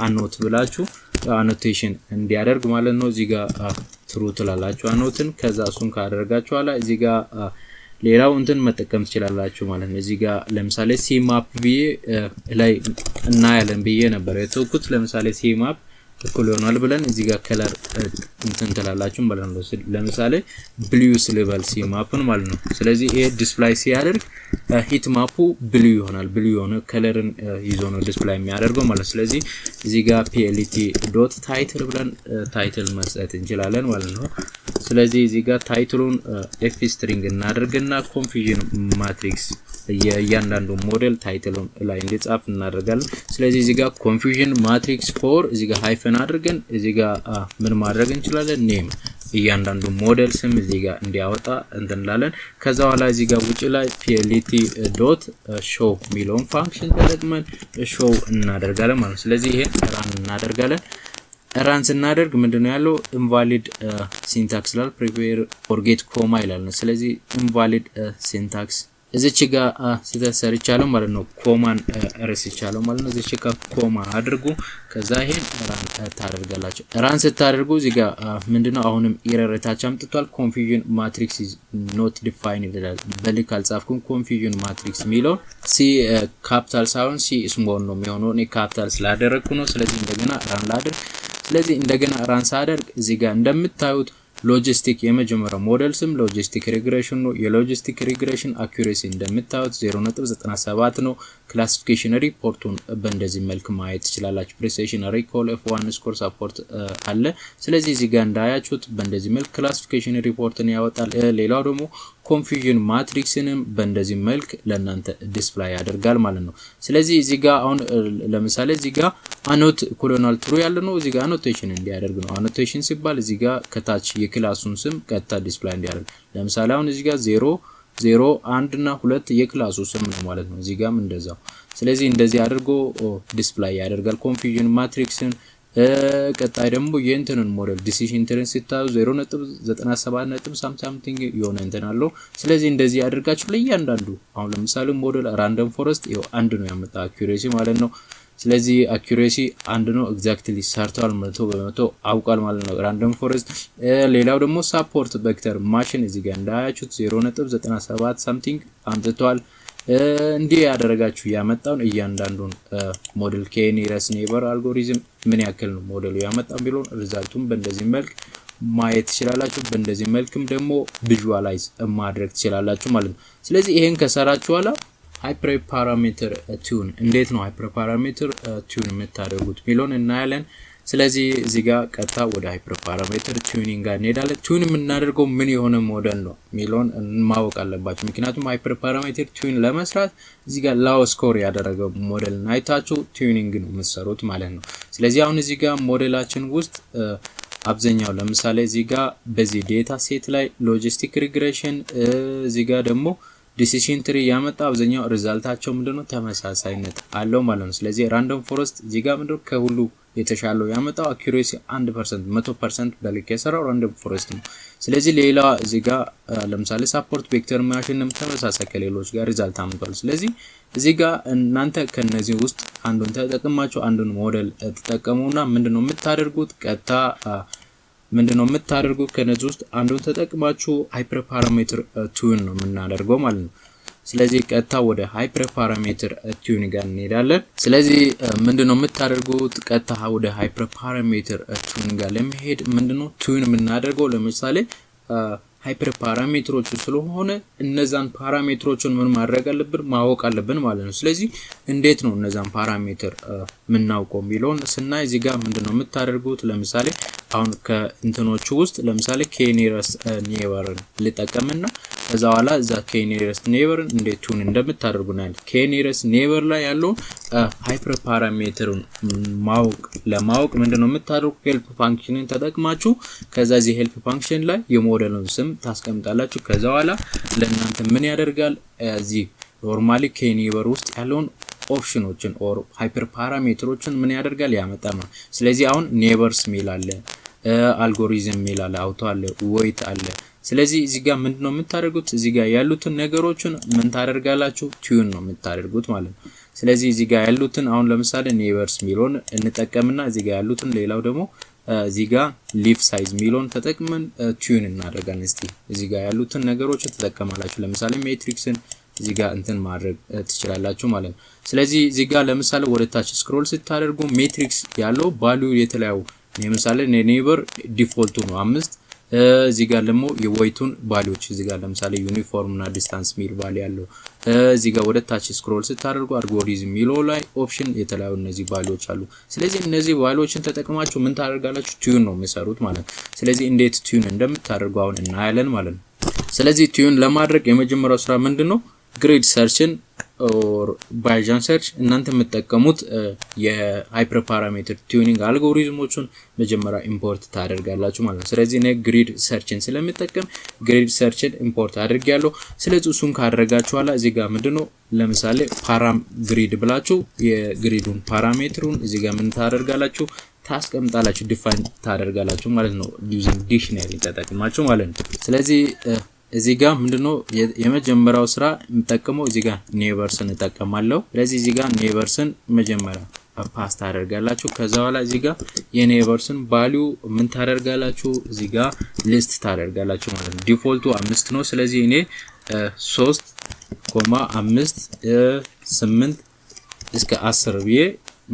annotate ብላችሁ annotation እንዲያደርግ ማለት ነው። እዚህ ጋር true ትላላችሁ annotate ን። ከዛ እሱን ካደረጋችሁ በኋላ እዚህ ጋር ሌላው እንትን መጠቀም ትችላላችሁ ማለት ነው። እዚህ ጋር ለምሳሌ cmap ብዬ ላይ እናያለን ብዬ ነበር የተውኩት። ለምሳሌ cmap እኩል ይሆናል ብለን እዚህ ጋር color እንትን ትላላችሁ ማለት ነው። ለምሳሌ blue ስልበል cmap ን ማለት ነው። ስለዚህ ይሄ display ሲያደርግ heat map ኡ blue ይሆናል። Blue የሆነ color ን ይዞ ነው display የሚያደርገው ማለት ነው። ስለዚህ እዚህ ጋር plt dot title ብለን title መስጠት እንችላለን ማለት ነው። ስለዚህ እዚህ ጋር title ኡን f string እናደርግና confusion matrix የእያንዳንዱ model title ኡን ላይ እንዲጻፍ እናደርጋለን። ስለዚህ እዚህ ጋር confusion matrix for እዚህ ጋር hyphen አድርገን እዚህ ጋር ምን ማድረግ እንችላለን? Name፣ እያንዳንዱ ሞዴል ስም እዚህ ጋር እንዲያወጣ እንላለን። ከዛ በኋላ እዚህ ጋር ውጭ ላይ plt dot show የሚለውን function ተጠቅመን show እናደርጋለን ማለት ነው። ስለዚህ ይሄን run እናደርጋለን። Run ስናደርግ ምንድነው ያለው? Invalid syntax ይላል። Prepare forget comma ይላል። ስለዚህ invalid syntax እዚች ጋር ስህተት ሰርቻለሁ ማለት ነው። Comma ን ረስቻለሁ ማለት ነው። እዚች ጋር comma አድርጉ። ከዛ ይሄን run ታደርጋላችሁ። Run ስታደርጉ እዚህ ጋር ምንድነው አሁንም error ታች አምጥቷል። Confusion matrix is not defined ይላል። በልክ አልጻፍኩም። Confusion matrix የሚለውን C capital ሳይሆን c small ነው የሚሆነው። እኔ ካፒታል ስላደረግኩ ነው። ስለዚህ እንደገና run ላድርግ። ስለዚህ እንደገና run ሳደርግ እዚህ ጋር እንደምታዩት ሎጂስቲክ የመጀመሪያው ሞዴል ስም logistic regression ነው። የ logistic regression accuracy እንደምታዩት 0.97 ነው። Classification report ኡን በእንደዚህ መልክ ማየት ትችላላችሁ። Precision፣ recall፣ F1 score፣ support አለ። ስለዚህ እዚህ ጋር እንዳያችሁት በእንደዚህ መልክ classification report ን ያወጣል። ሌላው ደግሞ confusion matrix ንም በእንደዚህ መልክ ለእናንተ display ያደርጋል ማለት ነው። ስለዚህ እዚህ ጋር አሁን ለምሳሌ እዚህ ጋር annotate እኩል ይሆናል true ያለ ነው። እዚህ ጋር annotation እንዲያደርግ ነው። Annotation ሲባል እዚህ ጋር ከታች የ class ኡን ስም ቀጥታ display እንዲያደርግ፣ ለምሳሌ አሁን እዚህ ጋር 0 0 1 እና 2 የ class ኡ ስም ነው ማለት ነው። እዚህ ጋርም እንደዛው። ስለዚህ እንደዚህ አድርጎ display ያደርጋል confusion matrix ን። ቀጣይ ደግሞ የእንትንን model decision tree ን ስታዩ 0.97 ነጥብ something የሆነ እንትን አለው። ስለዚህ እንደዚህ አድርጋችሁ ለእያንዳንዱ አሁን ለምሳሌ model random forest ይኸው አንድ ነው ያመጣ accuracy ማለት ነው። ስለዚህ accuracy አንድ ነው፣ exactly ሰርተዋል፣ 100% አውቋል ማለት ነው random forest። ሌላው ደግሞ support vector machine እዚህ ጋር እንዳያችሁት 0.97 something አምጥቷል። እንዲህ ያደረጋችሁ ያመጣውን እያንዳንዱን model K nearest neighbor algorithm ምን ያክል ነው ሞዴሉ ያመጣው ቢሆን result ኡን በእንደዚህ መልክ ማየት ትችላላችሁ። በእንደዚህ መልክም ደግሞ visualize ማድረግ ትችላላችሁ ማለት ነው። ስለዚህ ይሄን ከሰራችሁ በኋላ hyperparameter tune፣ እንዴት ነው hyperparameter tune የምታደርጉት የሚለውን እናያለን። ስለዚህ እዚህ ጋር ቀጥታ ወደ hyperparameter tuning ጋር እንሄዳለን። Tune የምናደርገው ምን የሆነ ሞዴል ነው የሚለውን ማወቅ አለባችሁ። ምክንያቱም hyperparameter tune ለመስራት እዚህ ጋር low score ያደረገው ሞዴል አይታችሁ tuning ነው የምትሰሩት ማለት ነው። ስለዚህ አሁን እዚህ ጋር ሞዴላችን ውስጥ አብዛኛው ለምሳሌ እዚህ ጋር በዚህ data set ላይ logistic regression፣ እዚህ ጋር ደግሞ decision tree ያመጣ አብዛኛው result ኣቸው ምንድነው ተመሳሳይነት አለው ማለት ነው። ስለዚህ random forest እዚህ ጋር ምንድነው ከሁሉ የተሻለው ያመጣው accuracy 1% 100% በልክ የሰራው random forest ነው። ስለዚህ ሌላ እዚህ ጋር ለምሳሌ support vector machine ም ተመሳሳይ ከሌሎች ጋር result አምጥቷል። ስለዚህ እዚህ ጋር እናንተ ከነዚህ ውስጥ አንዱን ተጠቅማችሁ አንዱን ሞዴል ትጠቀሙና ምንድነው የምታደርጉት? ቀጥታ ምንድነው የምታደርጉት? ከነዚህ ውስጥ አንዱን ተጠቅማችሁ hyperparameter tune ነው የምናደርገው ማለት ነው። ስለዚህ ቀጥታ ወደ hyperparameter tune ጋር እንሄዳለን። ስለዚህ ምንድነው የምታደርጉት? ቀጥታ ወደ hyperparameter tune ጋር ለመሄድ ምንድነው tune የምናደርገው? ለምሳሌ hyperparameter ኦቹ ስለሆነ እነዛን parameter ኦችን ምን ማድረግ አለብን? ማወቅ አለብን ማለት ነው። ስለዚህ እንዴት ነው እነዛን parameter የምናውቀው የሚለውን ስናይ እዚህ ጋር ምንድነው የምታደርጉት? ለምሳሌ አሁን ከእንትኖቹ ውስጥ ለምሳሌ K nearest neighbor ን ልጠቀምና ከዛ በኋላ እዛ K nearest neighbor ን እንዴት tune እንደምታደርጉ እናያለን። K nearest neighbor ላይ ያለውን hyperparameter ኡን ማወቅ ለማወቅ ምንድነው የምታደርጉ? Help function ን ተጠቅማችሁ ከዛ እዚህ help function ላይ የሞዴሉን ስም ታስቀምጣላችሁ። ከዛ በኋላ ለእናንተ ምን ያደርጋል? እዚህ normally K neighbor ውስጥ ያለውን option ኦችን or hyperparameter ኦችን ምን ያደርጋል? ያመጣል ነው። ስለዚህ አሁን neighbors ሚል አለ፣ አልጎሪዝም ሚል አለ፣ auto አለ፣ weight አለ። ስለዚህ እዚህ ጋር ምንድነው የምታደርጉት? እዚህ ጋር ያሉትን ነገሮችን ምን ታደርጋላችሁ? Tune ነው የምታደርጉት ማለት ነው። ስለዚህ እዚህ ጋር ያሉትን አሁን ለምሳሌ neighbors ሚለውን እንጠቀምና እዚህ ጋር ያሉትን ሌላው ደግሞ እዚህ ጋር leaf size ሚለውን ተጠቅመን tune እናደርጋለን። እስቲ እዚህ ጋር ያሉትን ነገሮችን ትጠቀማላችሁ። ለምሳሌ metrics ን እዚህ ጋር እንትን ማድረግ ትችላላችሁ ማለት ነው። ስለዚህ እዚህ ጋር ለምሳሌ ወደ ታች scroll ስታደርጉ metrics ያለው value የተለያዩ ለምሳሌ neighbor default ኡ ነው 5። እዚህ ጋር ደግሞ የ weight ኡን value ዎች እዚህ ጋር ለምሳሌ ዩኒፎርም እና distance ሚል value ያለው፣ እዚህ ጋር ወደ ታች scroll ስታደርጉ አልጎሪዝም የሚለው ላይ option የተለያዩ እነዚህ value ዎች አሉ። ስለዚህ እነዚህ value ዎችን ተጠቅማችሁ ምን ታደርጋላችሁ? Tune ነው የምትሰሩት ማለት ነው። ስለዚህ እንዴት tune እንደምታደርጉ አሁን እናያለን ማለት ነው። ስለዚህ tune ለማድረግ የመጀመሪያው ስራ ምንድን ነው? Grid search ን or Bayesian search እናንተ የምትጠቀሙት የ hyperparameter tuning algorithm ኦቹን መጀመሪያ import ታደርጋላችሁ ማለት ነው። ስለዚህ እኔ grid search ን ስለምጠቀም grid search ን import አድርጌያለሁ። ስለዚህ እሱን ካደረጋችሁ በኋላ እዚህ ጋር ምንድነው ለምሳሌ param grid ብላችሁ የ grid ኡን parameter ኡን እዚህ ጋር ምን ታደርጋላችሁ? ታስቀምጣላችሁ፣ define ታደርጋላችሁ ማለት ነው። Using dictionary ተጠቅማችሁ ማለት ነው። ስለዚህ እዚህ ጋር ምንድነው የመጀመሪያው ስራ የምጠቀመው እዚህ ጋር neighbors ን እጠቀማለሁ። ስለዚህ እዚህ ጋር neighbors ን መጀመሪያ pass ታደርጋላችሁ። ከዛ በኋላ እዚህ ጋር የ neighbors ን value ምን ታደርጋላችሁ? እዚህ ጋር list ታደርጋላችሁ ማለት ነው። Default ኡ 5 ነው። ስለዚህ እኔ 3,5, 8 እስከ 10 ብዬ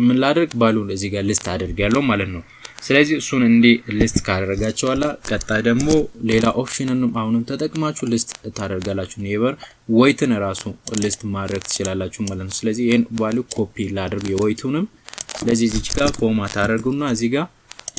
ምን ላድርግ value ን እዚህ ጋር list አደርጋለሁ ማለት ነው። ስለዚህ እሱን እንዲህ list ካደረጋችሁ በኋላ ቀጣይ ደግሞ ሌላ option ንም አሁንም ተጠቅማችሁ list ታደርጋላችሁ። Neighbor weight ን ራሱ list ማድረግ ትችላላችሁ ማለት ነው። ስለዚህ ይሄን value copy ላድርግ የ weight ኡንም። ስለዚህ እዚህ ጋር comma ታደርጉና እዚህ ጋር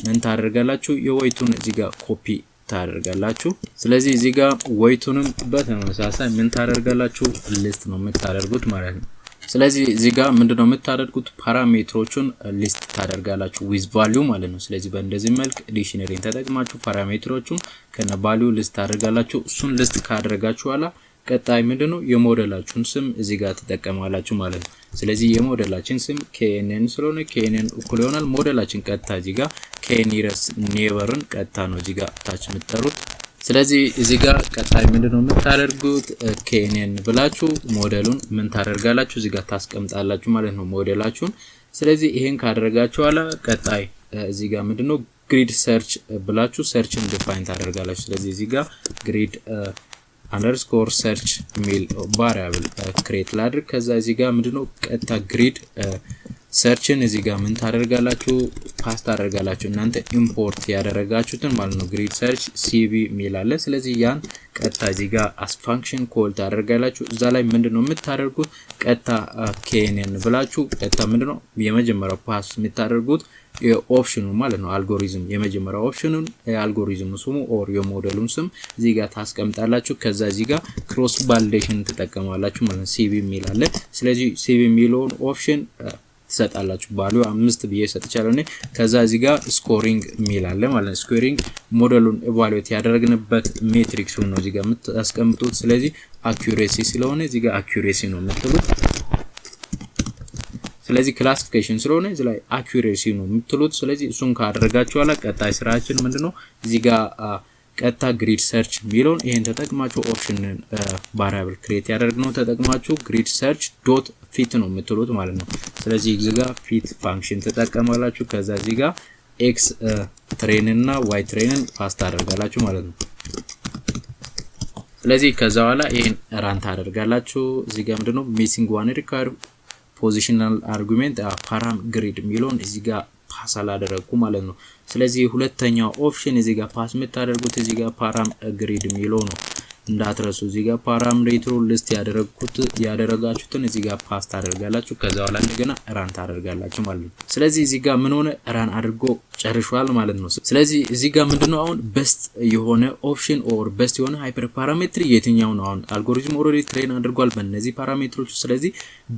ምን ታደርጋላችሁ? የ weight ኡን እዚህ ጋር ኮፒ ታደርጋላችሁ። ስለዚህ እዚህ ጋር weight ኡንም በተመሳሳይ ምን ታደርጋላችሁ? List ነው የምታደርጉት ማለት ነው። ስለዚህ እዚህ ጋር ምንድነው የምታደርጉት? Parameter ኦቹን list ታደርጋላችሁ with value ማለት ነው። ስለዚህ በእንደዚህ መልክ dictionary ን ተጠቅማችሁ parameter ኦቹን ከነ value list ታደርጋላችሁ። እሱን list ካደረጋችሁ በኋላ ቀጣይ ምንድነው የሞዴላችሁን ስም እዚህ ጋር ትጠቀማላችሁ ማለት ነው። ስለዚህ የሞዴላችን ስም KNN ስለሆነ KNN እኩል ይሆናል ሞዴላችን ቀጥታ እዚህ ጋር K nearest neighbor ን ቀጥታ ነው እዚህ ጋር ታች የምትጠሩት። ስለዚህ እዚህ ጋር ቀጣይ ምንድነው የምታደርጉት? KNN ብላችሁ ሞዴሉን ምን ታደርጋላችሁ? እዚህ ጋር ታስቀምጣላችሁ ማለት ነው ሞዴላችሁን። ስለዚህ ይሄን ካደረጋችሁ በኋላ ቀጣይ እዚህ ጋር ምንድነው grid search ብላችሁ search ን define ታደርጋላችሁ። ስለዚህ እዚህ ጋር grid_search የሚል variable create ላድርግ። ከዛ እዚህ ጋር ምንድነው ቀጥታ grid search ን እዚህ ጋር ምን ታደርጋላችሁ? Pass ታደርጋላችሁ እናንተ import ያደረጋችሁትን ማለት ነው። Grid search CV የሚል አለ። ስለዚህ ያን ቀጥታ እዚህ ጋር as function call ታደርጋላችሁ። እዛ ላይ ምንድነው የምታደርጉት? ቀጥታ KNN ብላችሁ ቀጥታ ምንድነው የመጀመሪያው pass የምታደርጉት የ option ኑ ማለት ነው። አልጎሪዝም የመጀመሪያው option ኑን የ algorithm ሙ ስሙ or የሞዴሉን ስም እዚህ ጋር ታስቀምጣላችሁ። ከዛ እዚህ ጋር cross validation ትጠቀማላችሁ ማለት ነው። CV የሚል አለ። ስለዚህ CV የሚለውን option ትሰጣላችሁ። Value 5 ብዬ ሰጥቻለሁ እኔ። ከዛ እዚህ ጋር scoring የሚል አለ ማለት ነው። Scoring ሞዴሉን evaluate ያደረግንበት metrics ኡን ነው እዚህ ጋር የምታስቀምጡት። ስለዚህ accuracy ስለሆነ እዚህ ጋር accuracy ነው የምትሉት። ስለዚህ classification ስለሆነ እዚህ ላይ accuracy ነው የምትሉት። ስለዚህ እሱን ካደረጋችሁ በኋላ ቀጣይ ስራችን ምንድነው? እዚህ ጋር ቀጥታ grid search የሚለውን ይሄን ተጠቅማችሁ option variable create ያደረግነው ተጠቅማችሁ grid search dot fit ነው የምትሉት ማለት ነው። ስለዚህ እዚህ ጋር fit function ትጠቀማላችሁ። ከዛ እዚህ ጋር X train እና Y train ን pass ታደርጋላችሁ ማለት ነው። ስለዚህ ከዛ በኋላ ይሄን run ታደርጋላችሁ። እዚህ ጋር ምንድነው missing one required positional argument param grid የሚለውን እዚህ ጋር pass አላደረግኩ ማለት ነው። ስለዚህ ሁለተኛው option እዚህ ጋር pass የምታደርጉት እዚህ ጋር param grid የሚለው ነው፣ እንዳትረሱ። እዚህ ጋር parameter ኡ list ያደረግኩት ያደረጋችሁትን እዚህ ጋር pass ታደርጋላችሁ። ከዛ በኋላ እንደገና run ታደርጋላችሁ ማለት ነው። ስለዚህ እዚህ ጋር ምን ሆነ? Run አድርጎ ጨርሷል ማለት ነው። ስለዚህ እዚህ ጋር ምንድነው አሁን best የሆነ option or best የሆነ hyperparameter የትኛው ነው? አሁን algorithm already train አድርጓል በእነዚህ parameter ኦች። ስለዚህ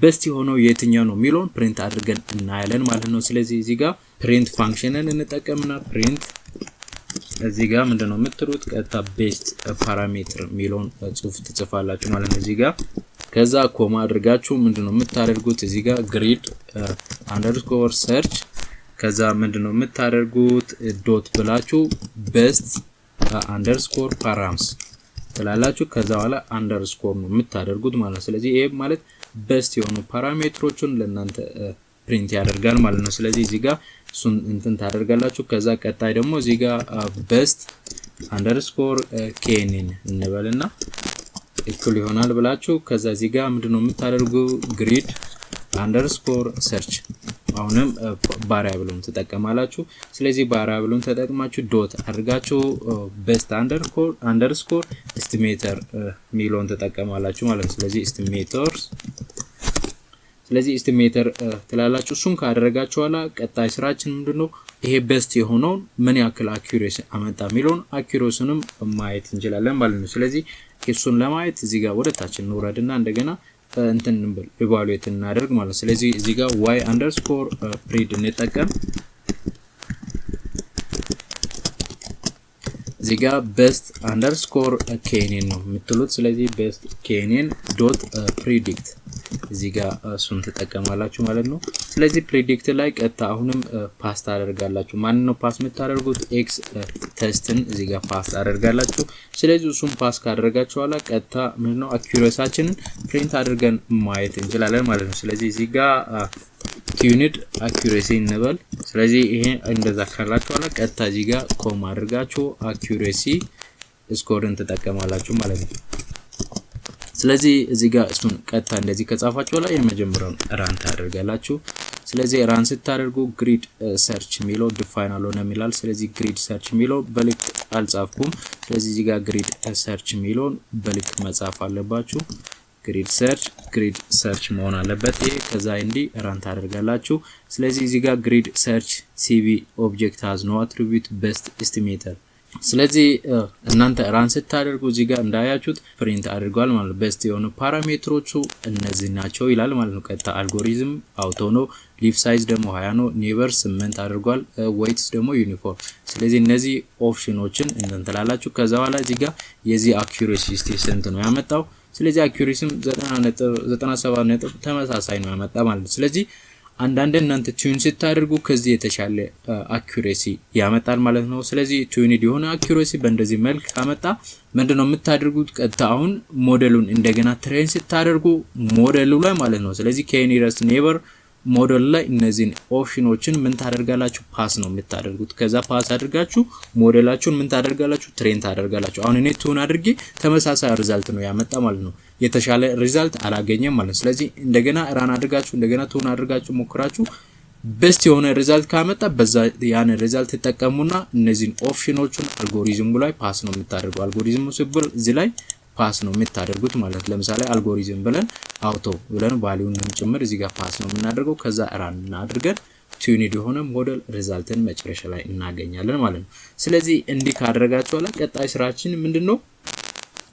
best የሆነው የትኛው ነው የሚለውን print አድርገን እናያለን ማለት ነው። ስለዚህ እዚህ ጋር print function ን እንጠቀምና print እዚህ ጋር ምንድነው የምትሉት? ቀጥታ best parameter የሚለውን ጽሁፍ ትጽፋላችሁ ማለት ነው እዚህ ጋር። ከዛ comma አድርጋችሁ ምንድነው የምታደርጉት? እዚህ ጋር grid_search፣ ከዛ ምንድነው የምታደርጉት? Dot ብላችሁ best_params ትላላችሁ። ከዛ በኋላ underscore ነው የምታደርጉት ማለት ነው። ስለዚህ ይሄ ማለት best የሆኑ parameter ኦችን ለእናንተ print ያደርጋል ማለት ነው። ስለዚህ እዚህ ጋር እሱን እንትን ታደርጋላችሁ። ከዛ ቀጣይ ደግሞ እዚህ ጋር best_KNN እንበልና እኩል ይሆናል ብላችሁ ከዛ እዚህ ጋር ምንድነው የምታደርጉ? Grid_search አሁንም variable ኡን ትጠቀማላችሁ። ስለዚህ variable ኡን ተጠቅማችሁ dot አድርጋችሁ best underscore estimator የሚለውን ትጠቀማላችሁ ማለት ነው። ስለዚህ estimators፣ ስለዚህ estimator ትላላችሁ። እሱን ካደረጋችሁ በኋላ ቀጣይ ስራችን ምንድነው? ይሄ best የሆነውን ምን ያክል accuracy አመጣ የሚለውን accuracy ንም ማየት እንችላለን ማለት ነው። ስለዚህ እሱን ለማየት እዚህ ጋር ወደ ታች እንውረድና እንደገና እንትን እንበል፣ evaluate እናደርግ ማለት ነው። ስለዚህ እዚህ ጋር y_pred እንጠቀም። እዚህ ጋር best_KNN ነው የምትሉት። ስለዚህ best KNN dot predict እዚህ ጋር እሱን ትጠቀማላችሁ ማለት ነው። ስለዚህ predict ላይ ቀጥታ አሁንም pass ታደርጋላችሁ። ማን ነው pass የምታደርጉት? X test ን እዚህ ጋር pass ታደርጋላችሁ። ስለዚህ እሱን pass ካደረጋችሁ በኋላ ቀጥታ ምንድነው accuracy ያችንን print አድርገን ማየት እንችላለን ማለት ነው። ስለዚህ እዚህ ጋር tuned accuracy እንበል። ስለዚህ ይሄ እንደዛ ካላችሁ በኋላ ቀጥታ እዚህ ጋር comma አድርጋችሁ accuracy score ን ትጠቀማላችሁ ማለት ነው። ስለዚህ እዚህ ጋር እሱን ቀጥታ እንደዚህ ከጻፋችሁ በኋላ የመጀመሪያውን run ታደርጋላችሁ። ስለዚህ run ስታደርጉ grid search የሚለው define አልሆነም ይላል። ስለዚህ grid search የሚለው በልክ አልጻፍኩም። ስለዚህ እዚህ ጋር grid search የሚለውን በልክ መጻፍ አለባችሁ። Grid search፣ grid search መሆን አለበት ይሄ። ከዛ እንዲ run ታደርጋላችሁ። ስለዚህ እዚህ ጋር grid search CV object has no attribute best estimator። ስለዚህ እናንተ run ስታደርጉ እዚህ ጋር እንዳያችሁት print አድርጓል ማለት ነው። Best የሆኑ parameter ኦቹ እነዚህ ናቸው ይላል ማለት ነው። ቀጥታ algorithm auto ነው። Leaf size ደግሞ 20 ነው። Neighbor 8 አድርጓል። Weights ደግሞ ዩኒፎርም። ስለዚህ እነዚህ option ኦችን እንትን ትላላችሁ። ከዛ በኋላ እዚህ ጋር የዚህ accuracy ስንት ነው ያመጣው? ስለዚህ accuracy ም 97 ነጥብ ተመሳሳይ ነው ያመጣ ማለት ነው። ስለዚህ አንዳንድ እናንተ tune ስታደርጉ ከዚህ የተሻለ accuracy ያመጣል ማለት ነው። ስለዚህ tuned የሆነ accuracy በእንደዚህ መልክ ካመጣ ምንድነው የምታደርጉት? ቀጥታ አሁን ሞዴሉን እንደገና train ስታደርጉ ሞዴሉ ላይ ማለት ነው። ስለዚህ K nearest neighbor model ላይ እነዚህን option ኦችን ምን ታደርጋላችሁ? Pass ነው የምታደርጉት። ከዛ pass አድርጋችሁ ሞዴላችሁን ምን ታደርጋላችሁ? Train ታደርጋላችሁ። አሁን እኔ tune አድርጌ ተመሳሳይ result ነው ያመጣ ማለት ነው። የተሻለ result አላገኘም ማለት ነው። ስለዚህ እንደገና run አድርጋችሁ፣ እንደገና tune አድርጋችሁ ሞክራችሁ best የሆነ result ካመጣ በዛ ያን result ትጠቀሙና እነዚህን option ኦቹን algorithm ኡ ላይ pass ነው የምታደርገው። አልጎሪዝሙ ሲባል እዚህ ላይ pass ነው የምታደርጉት ማለት። ለምሳሌ አልጎሪዝም ብለን auto ብለን value ን ጭምር እዚህ ጋር pass ነው የምናደርገው። ከዛ run አድርገን tuned የሆነ model result ን መጨረሻ ላይ እናገኛለን ማለት ነው። ስለዚህ እንዲህ ካደረጋችሁ በኋላ ቀጣይ ስራችን ምንድነው?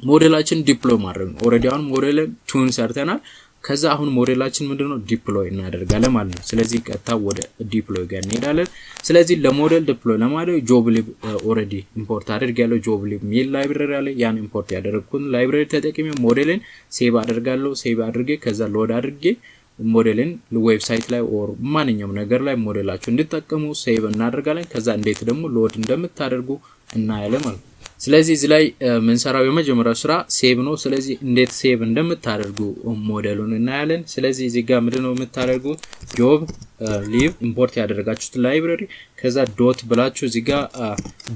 ሞዴላችን deploy ማድረግ ነው። Already አሁን model tune ሰርተናል። ከዛ አሁን ሞዴላችን ምንድነው deploy እናደርጋለን ማለት ነው። ስለዚህ ቀጥታ ወደ deploy ጋር እንሄዳለን። ስለዚህ ለ model deploy ለማድረግ joblib already import አድርጌያለሁ። Joblib የሚል library አለ። ያን import ያደረግኩትን library ተጠቅሜ model ን save አደርጋለሁ። Save አድርጌ ከዛ load አድርጌ model ን website ላይ or ማንኛውም ነገር ላይ ሞዴላችሁ እንድጠቀሙ save እናደርጋለን። ከዛ እንዴት ደግሞ load እንደምታደርጉ እናያለን ማለት ነው። ስለዚህ እዚህ ላይ የምንሰራው የመጀመሪያው ስራ save ነው። ስለዚህ እንዴት save እንደምታደርጉ ሞዴሉን እናያለን። ስለዚህ እዚህ ጋር ምንድነው የምታደርጉት? Joblib import ያደረጋችሁት library ከዛ dot ብላችሁ እዚህ ጋር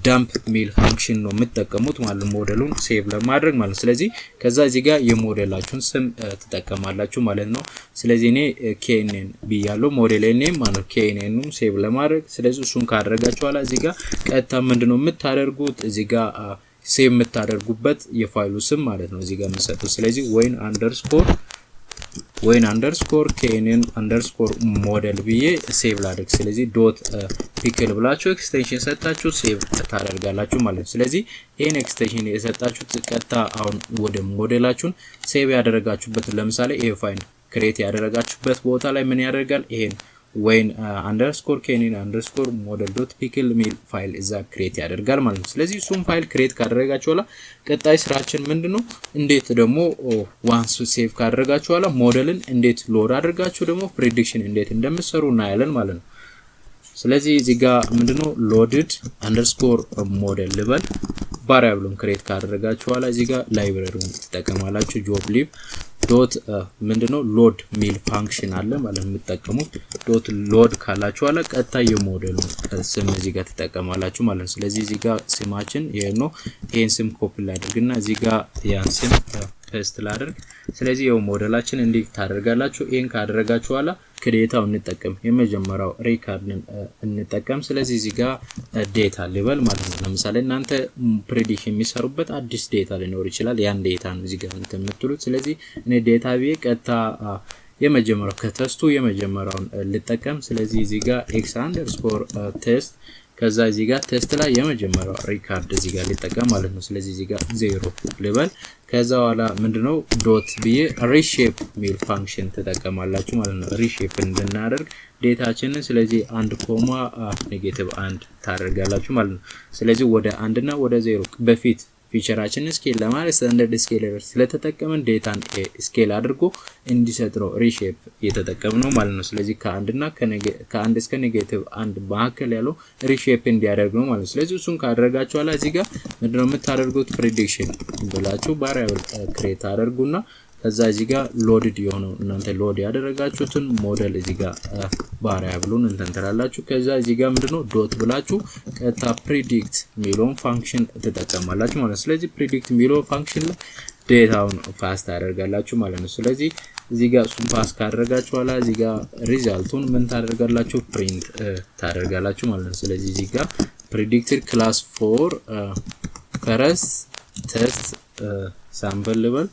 dump ሚል function ነው የምትጠቀሙት ማለት ሞዴሉን save ለማድረግ ማለት ነው። ስለዚህ ከዛ እዚህ ጋር የሞዴላችሁን ስም ትጠቀማላችሁ ማለት ነው። ስለዚህ እኔ KNN ብያለሁ፣ model name ማለት KNN ኑን save ለማድረግ። ስለዚህ እሱን ካደረጋችሁ በኋላ እዚህ ጋር ቀጥታ ምንድነው የምታደርጉት? እዚህ ጋር save የምታደርጉበት የፋይሉ ስም ማለት ነው እዚህ ጋር የምሰጡት። ስለዚህ ወይን underscore KNN underscore model ብዬ save ላድርግ። ስለዚህ dot pickle ብላችሁ extension ሰጣችሁ save ታደርጋላችሁ ማለት ነው። ስለዚህ ይህን extension የሰጣችሁት ቀጥታ አሁን ወደ ሞዴላችሁን save ያደረጋችሁበት፣ ለምሳሌ ይሄ file create ያደረጋችሁበት ቦታ ላይ ምን ያደርጋል? ይሄን ወይን underscore KNN underscore model dot pickle ሚል ፋይል እዛ create ያደርጋል ማለት ነው። ስለዚህ እሱም file create ካደረጋችሁ በኋላ ቀጣይ ስራችን ምንድነው? እንዴት ደግሞ once save ካደረጋችሁ በኋላ ሞዴልን እንዴት load አድርጋችሁ ደግሞ prediction እንዴት እንደምትሰሩ እናያለን ማለት ነው። ስለዚህ እዚህ ጋር ምንድነው loaded underscore model ልበል። Variable ኡን create ካደረጋችሁ በኋላ እዚህ ጋር library ውን ትጠቀማላችሁ። Joblib dot ምንድነው load ሚል function አለ ማለት የምትጠቀሙት። Dot load ካላችሁ በኋላ ቀጥታ የሞዴሉ ስም እዚህ ጋር ትጠቀማላችሁ ማለት ነው። ስለዚህ እዚህ ጋር ስማችን ይሄ ነው። ይሄን ስም ኮፒ ላድርግና እዚህ ጋር ያን ስም paste ላድርግ። ስለዚህ ይኸው ሞዴላችን እንዲህ ታደርጋላችሁ። ይሄን ካደረጋችሁ በኋላ ከ data ው እንጠቀም፣ የመጀመሪያው record ን እንጠቀም። ስለዚህ እዚህ ጋር data ልበል ማለት ነው። ለምሳሌ እናንተ prediction የሚሰሩበት አዲስ data ሊኖር ይችላል። ያን data ነው እዚህ ጋር እንትን የምትሉት። ስለዚህ እኔ data ብዬ ቀጥታ የመጀመሪያው ከ test ኡ የመጀመሪያውን ልጠቀም። ስለዚህ እዚህ ጋር x underscore test፣ ከዛ እዚህ ጋር test ላይ የመጀመሪያው record እዚህ ጋር ሊጠቀም ማለት ነው። ስለዚህ እዚህ ጋር ዜሮ ልበል። ከዛ በኋላ ምንድነው dot ብዬ reshape ሚል function ትጠቀማላችሁ ማለት ነው። Reshape እንድናደርግ data ችንን፣ ስለዚህ አንድ comma -1 ታደርጋላችሁ ማለት ነው። ስለዚህ ወደ አንድና ወደ ዜሮ በፊት feature ኣችንን scale ለማለት standard scaler ስለተጠቀምን data ን scale አድርጎ እንዲሰጥ ነው reshape እየተጠቀምነው ማለት ነው። ስለዚህ ከአንድ እስከ -1 መካከል ያለው reshape እንዲያደርግ ነው ማለት ነው። ስለዚህ እሱን ካደረጋችሁ በኋላ እዚህ ጋር ምንድነው የምታደርጉት? Prediction ብላችሁ variable create አደርጉና ከዛ እዚህ ጋር loaded የሆነው እናንተ load ያደረጋችሁትን ሞዴል እዚህ ጋር variable ኡን እንትን ትላላችሁ። ከዛ እዚህ ጋር ምንድነው dot ብላችሁ ቀጥታ predict የሚለውን function ትጠቀማላችሁ ማለት ነው። ስለዚህ predict የሚለው function ላይ data ውን pass ታደርጋላችሁ ማለት ነው። ስለዚህ እዚህ ጋር እሱን pass ካደረጋችሁ በኋላ እዚህ ጋር result ኡን ምን ታደርጋላችሁ? Print ታደርጋላችሁ ማለት ነው። ስለዚህ እዚህ ጋር predicted class for first test sample ልበል።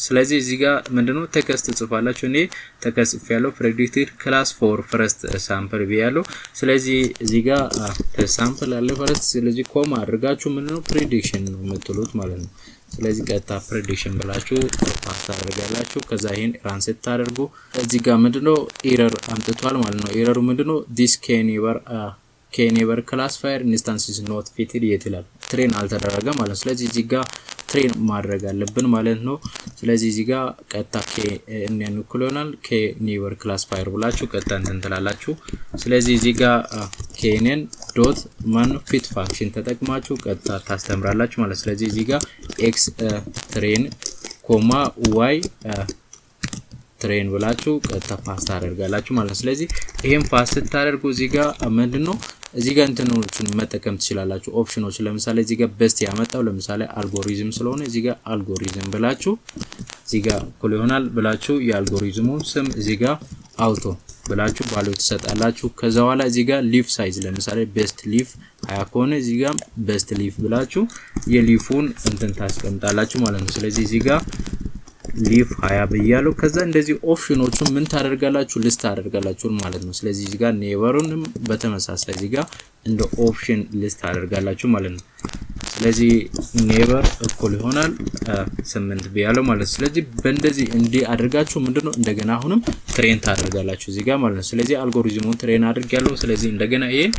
ስለዚህ እዚህ ጋር ምንድነው text ትጽፋላችሁ። እኔ text ጽፌያለሁ፣ predicted class for first sample ብያለሁ። ስለዚህ እዚህ ጋር test sample አለ first። ስለዚህ comma አድርጋችሁ ምንድነው prediction ነው የምትሉት ማለት ነው። ስለዚህ ቀጥታ prediction ብላችሁ pass ታደርጋላችሁ። ከዛ ይሄን run ስታደርጉ እዚህ ጋር ምንድነው error አምጥቷል ማለት ነው። Error ኡ ምንድነው? This K neighbor classifier instance is not fitted yet ይላል። Train አልተደረገ ማለት ነው። ስለዚህ እዚህ ጋር Train ማድረግ አለብን ማለት ነው። ስለዚህ እዚህ ጋር ቀጥታ KNN እኩል ይሆናል K neighbor classifier ብላችሁ ቀጥታ እንትን ትላላችሁ። ስለዚህ እዚህ ጋር KNN dot ማን fit function ተጠቅማችሁ ቀጥታ ታስተምራላችሁ ማለት። ስለዚህ እዚህ ጋር X train comma Y train ብላችሁ ቀጥታ pass ታደርጋላችሁ ማለት ነው። ስለዚህ ይሄን pass ስታደርጉ እዚህ ጋር ምንድን ነው እዚህ ጋር እንትኖችን መጠቀም ትችላላችሁ፣ ኦፕሽኖች። ለምሳሌ እዚህ ጋር best ያመጣው ለምሳሌ አልጎሪዝም ስለሆነ እዚህ ጋር አልጎሪዝም ብላችሁ እዚህ ጋር እኩል ይሆናል ብላችሁ የአልጎሪዝሙን ስም እዚህ ጋር auto ብላችሁ value ትሰጣላችሁ። ከዛ በኋላ እዚህ ጋር leaf size ለምሳሌ best leaf 20 ከሆነ እዚህ ጋር best leaf ብላችሁ የ leaf ኡን እንትን ታስቀምጣላችሁ ማለት ነው። ስለዚህ እዚህ ጋር leaf 20 ብያለሁ። ከዛ እንደዚህ option ኦቹን ምን ታደርጋላችሁ? List ታደርጋላችሁ ማለት ነው። ስለዚህ እዚህ ጋር neighbor ኡንም በተመሳሳይ እዚህ ጋር እንደ option list ታደርጋላችሁ ማለት ነው። ስለዚህ neighbor እኩል ይሆናል 8 ብያለሁ ማለት ነው። ስለዚህ በእንደዚህ እንዲህ አድርጋችሁ ምንድነው እንደገና አሁንም train ታደርጋላችሁ እዚህ ጋር ማለት ነው። ስለዚህ algorithm ኡን train አድርጌያለሁ። ስለዚህ እንደገና ይሄን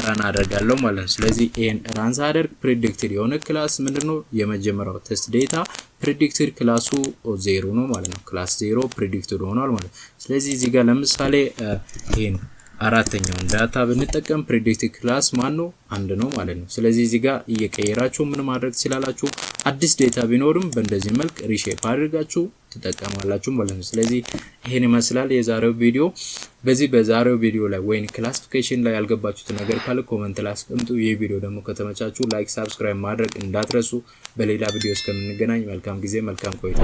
run አደርጋለሁ ማለት ነው። ስለዚህ ይሄን run ሳደርግ predicted የሆነ class ምንድነው የመጀመሪያው test data predicted class ኡ 0 ነው ማለት ነው። Class 0 predicted ሆኗል ማለት ነው። ስለዚህ እዚህ ጋር ለምሳሌ ይሄን አራተኛውን data ብንጠቀም predicted class ማን ነው? 1 ነው ማለት ነው። ስለዚህ እዚህ ጋር እየቀየራችሁ ምን ማድረግ ትችላላችሁ? አዲስ data ቢኖርም በእንደዚህ መልክ reshape አድርጋችሁ ትጠቀማላችሁ ማለት ነው። ስለዚህ ይሄን ይመስላል የዛሬው ቪዲዮ። በዚህ በዛሬው ቪዲዮ ላይ ወይን classification ላይ ያልገባችሁት ነገር ካለ comment ላይ አስቀምጡ። ይህ ቪዲዮ ደግሞ ከተመቻችሁ like፣ subscribe ማድረግ እንዳትረሱ። በሌላ ቪዲዮ እስከምንገናኝ መልካም ጊዜ፣ መልካም ቆይታ።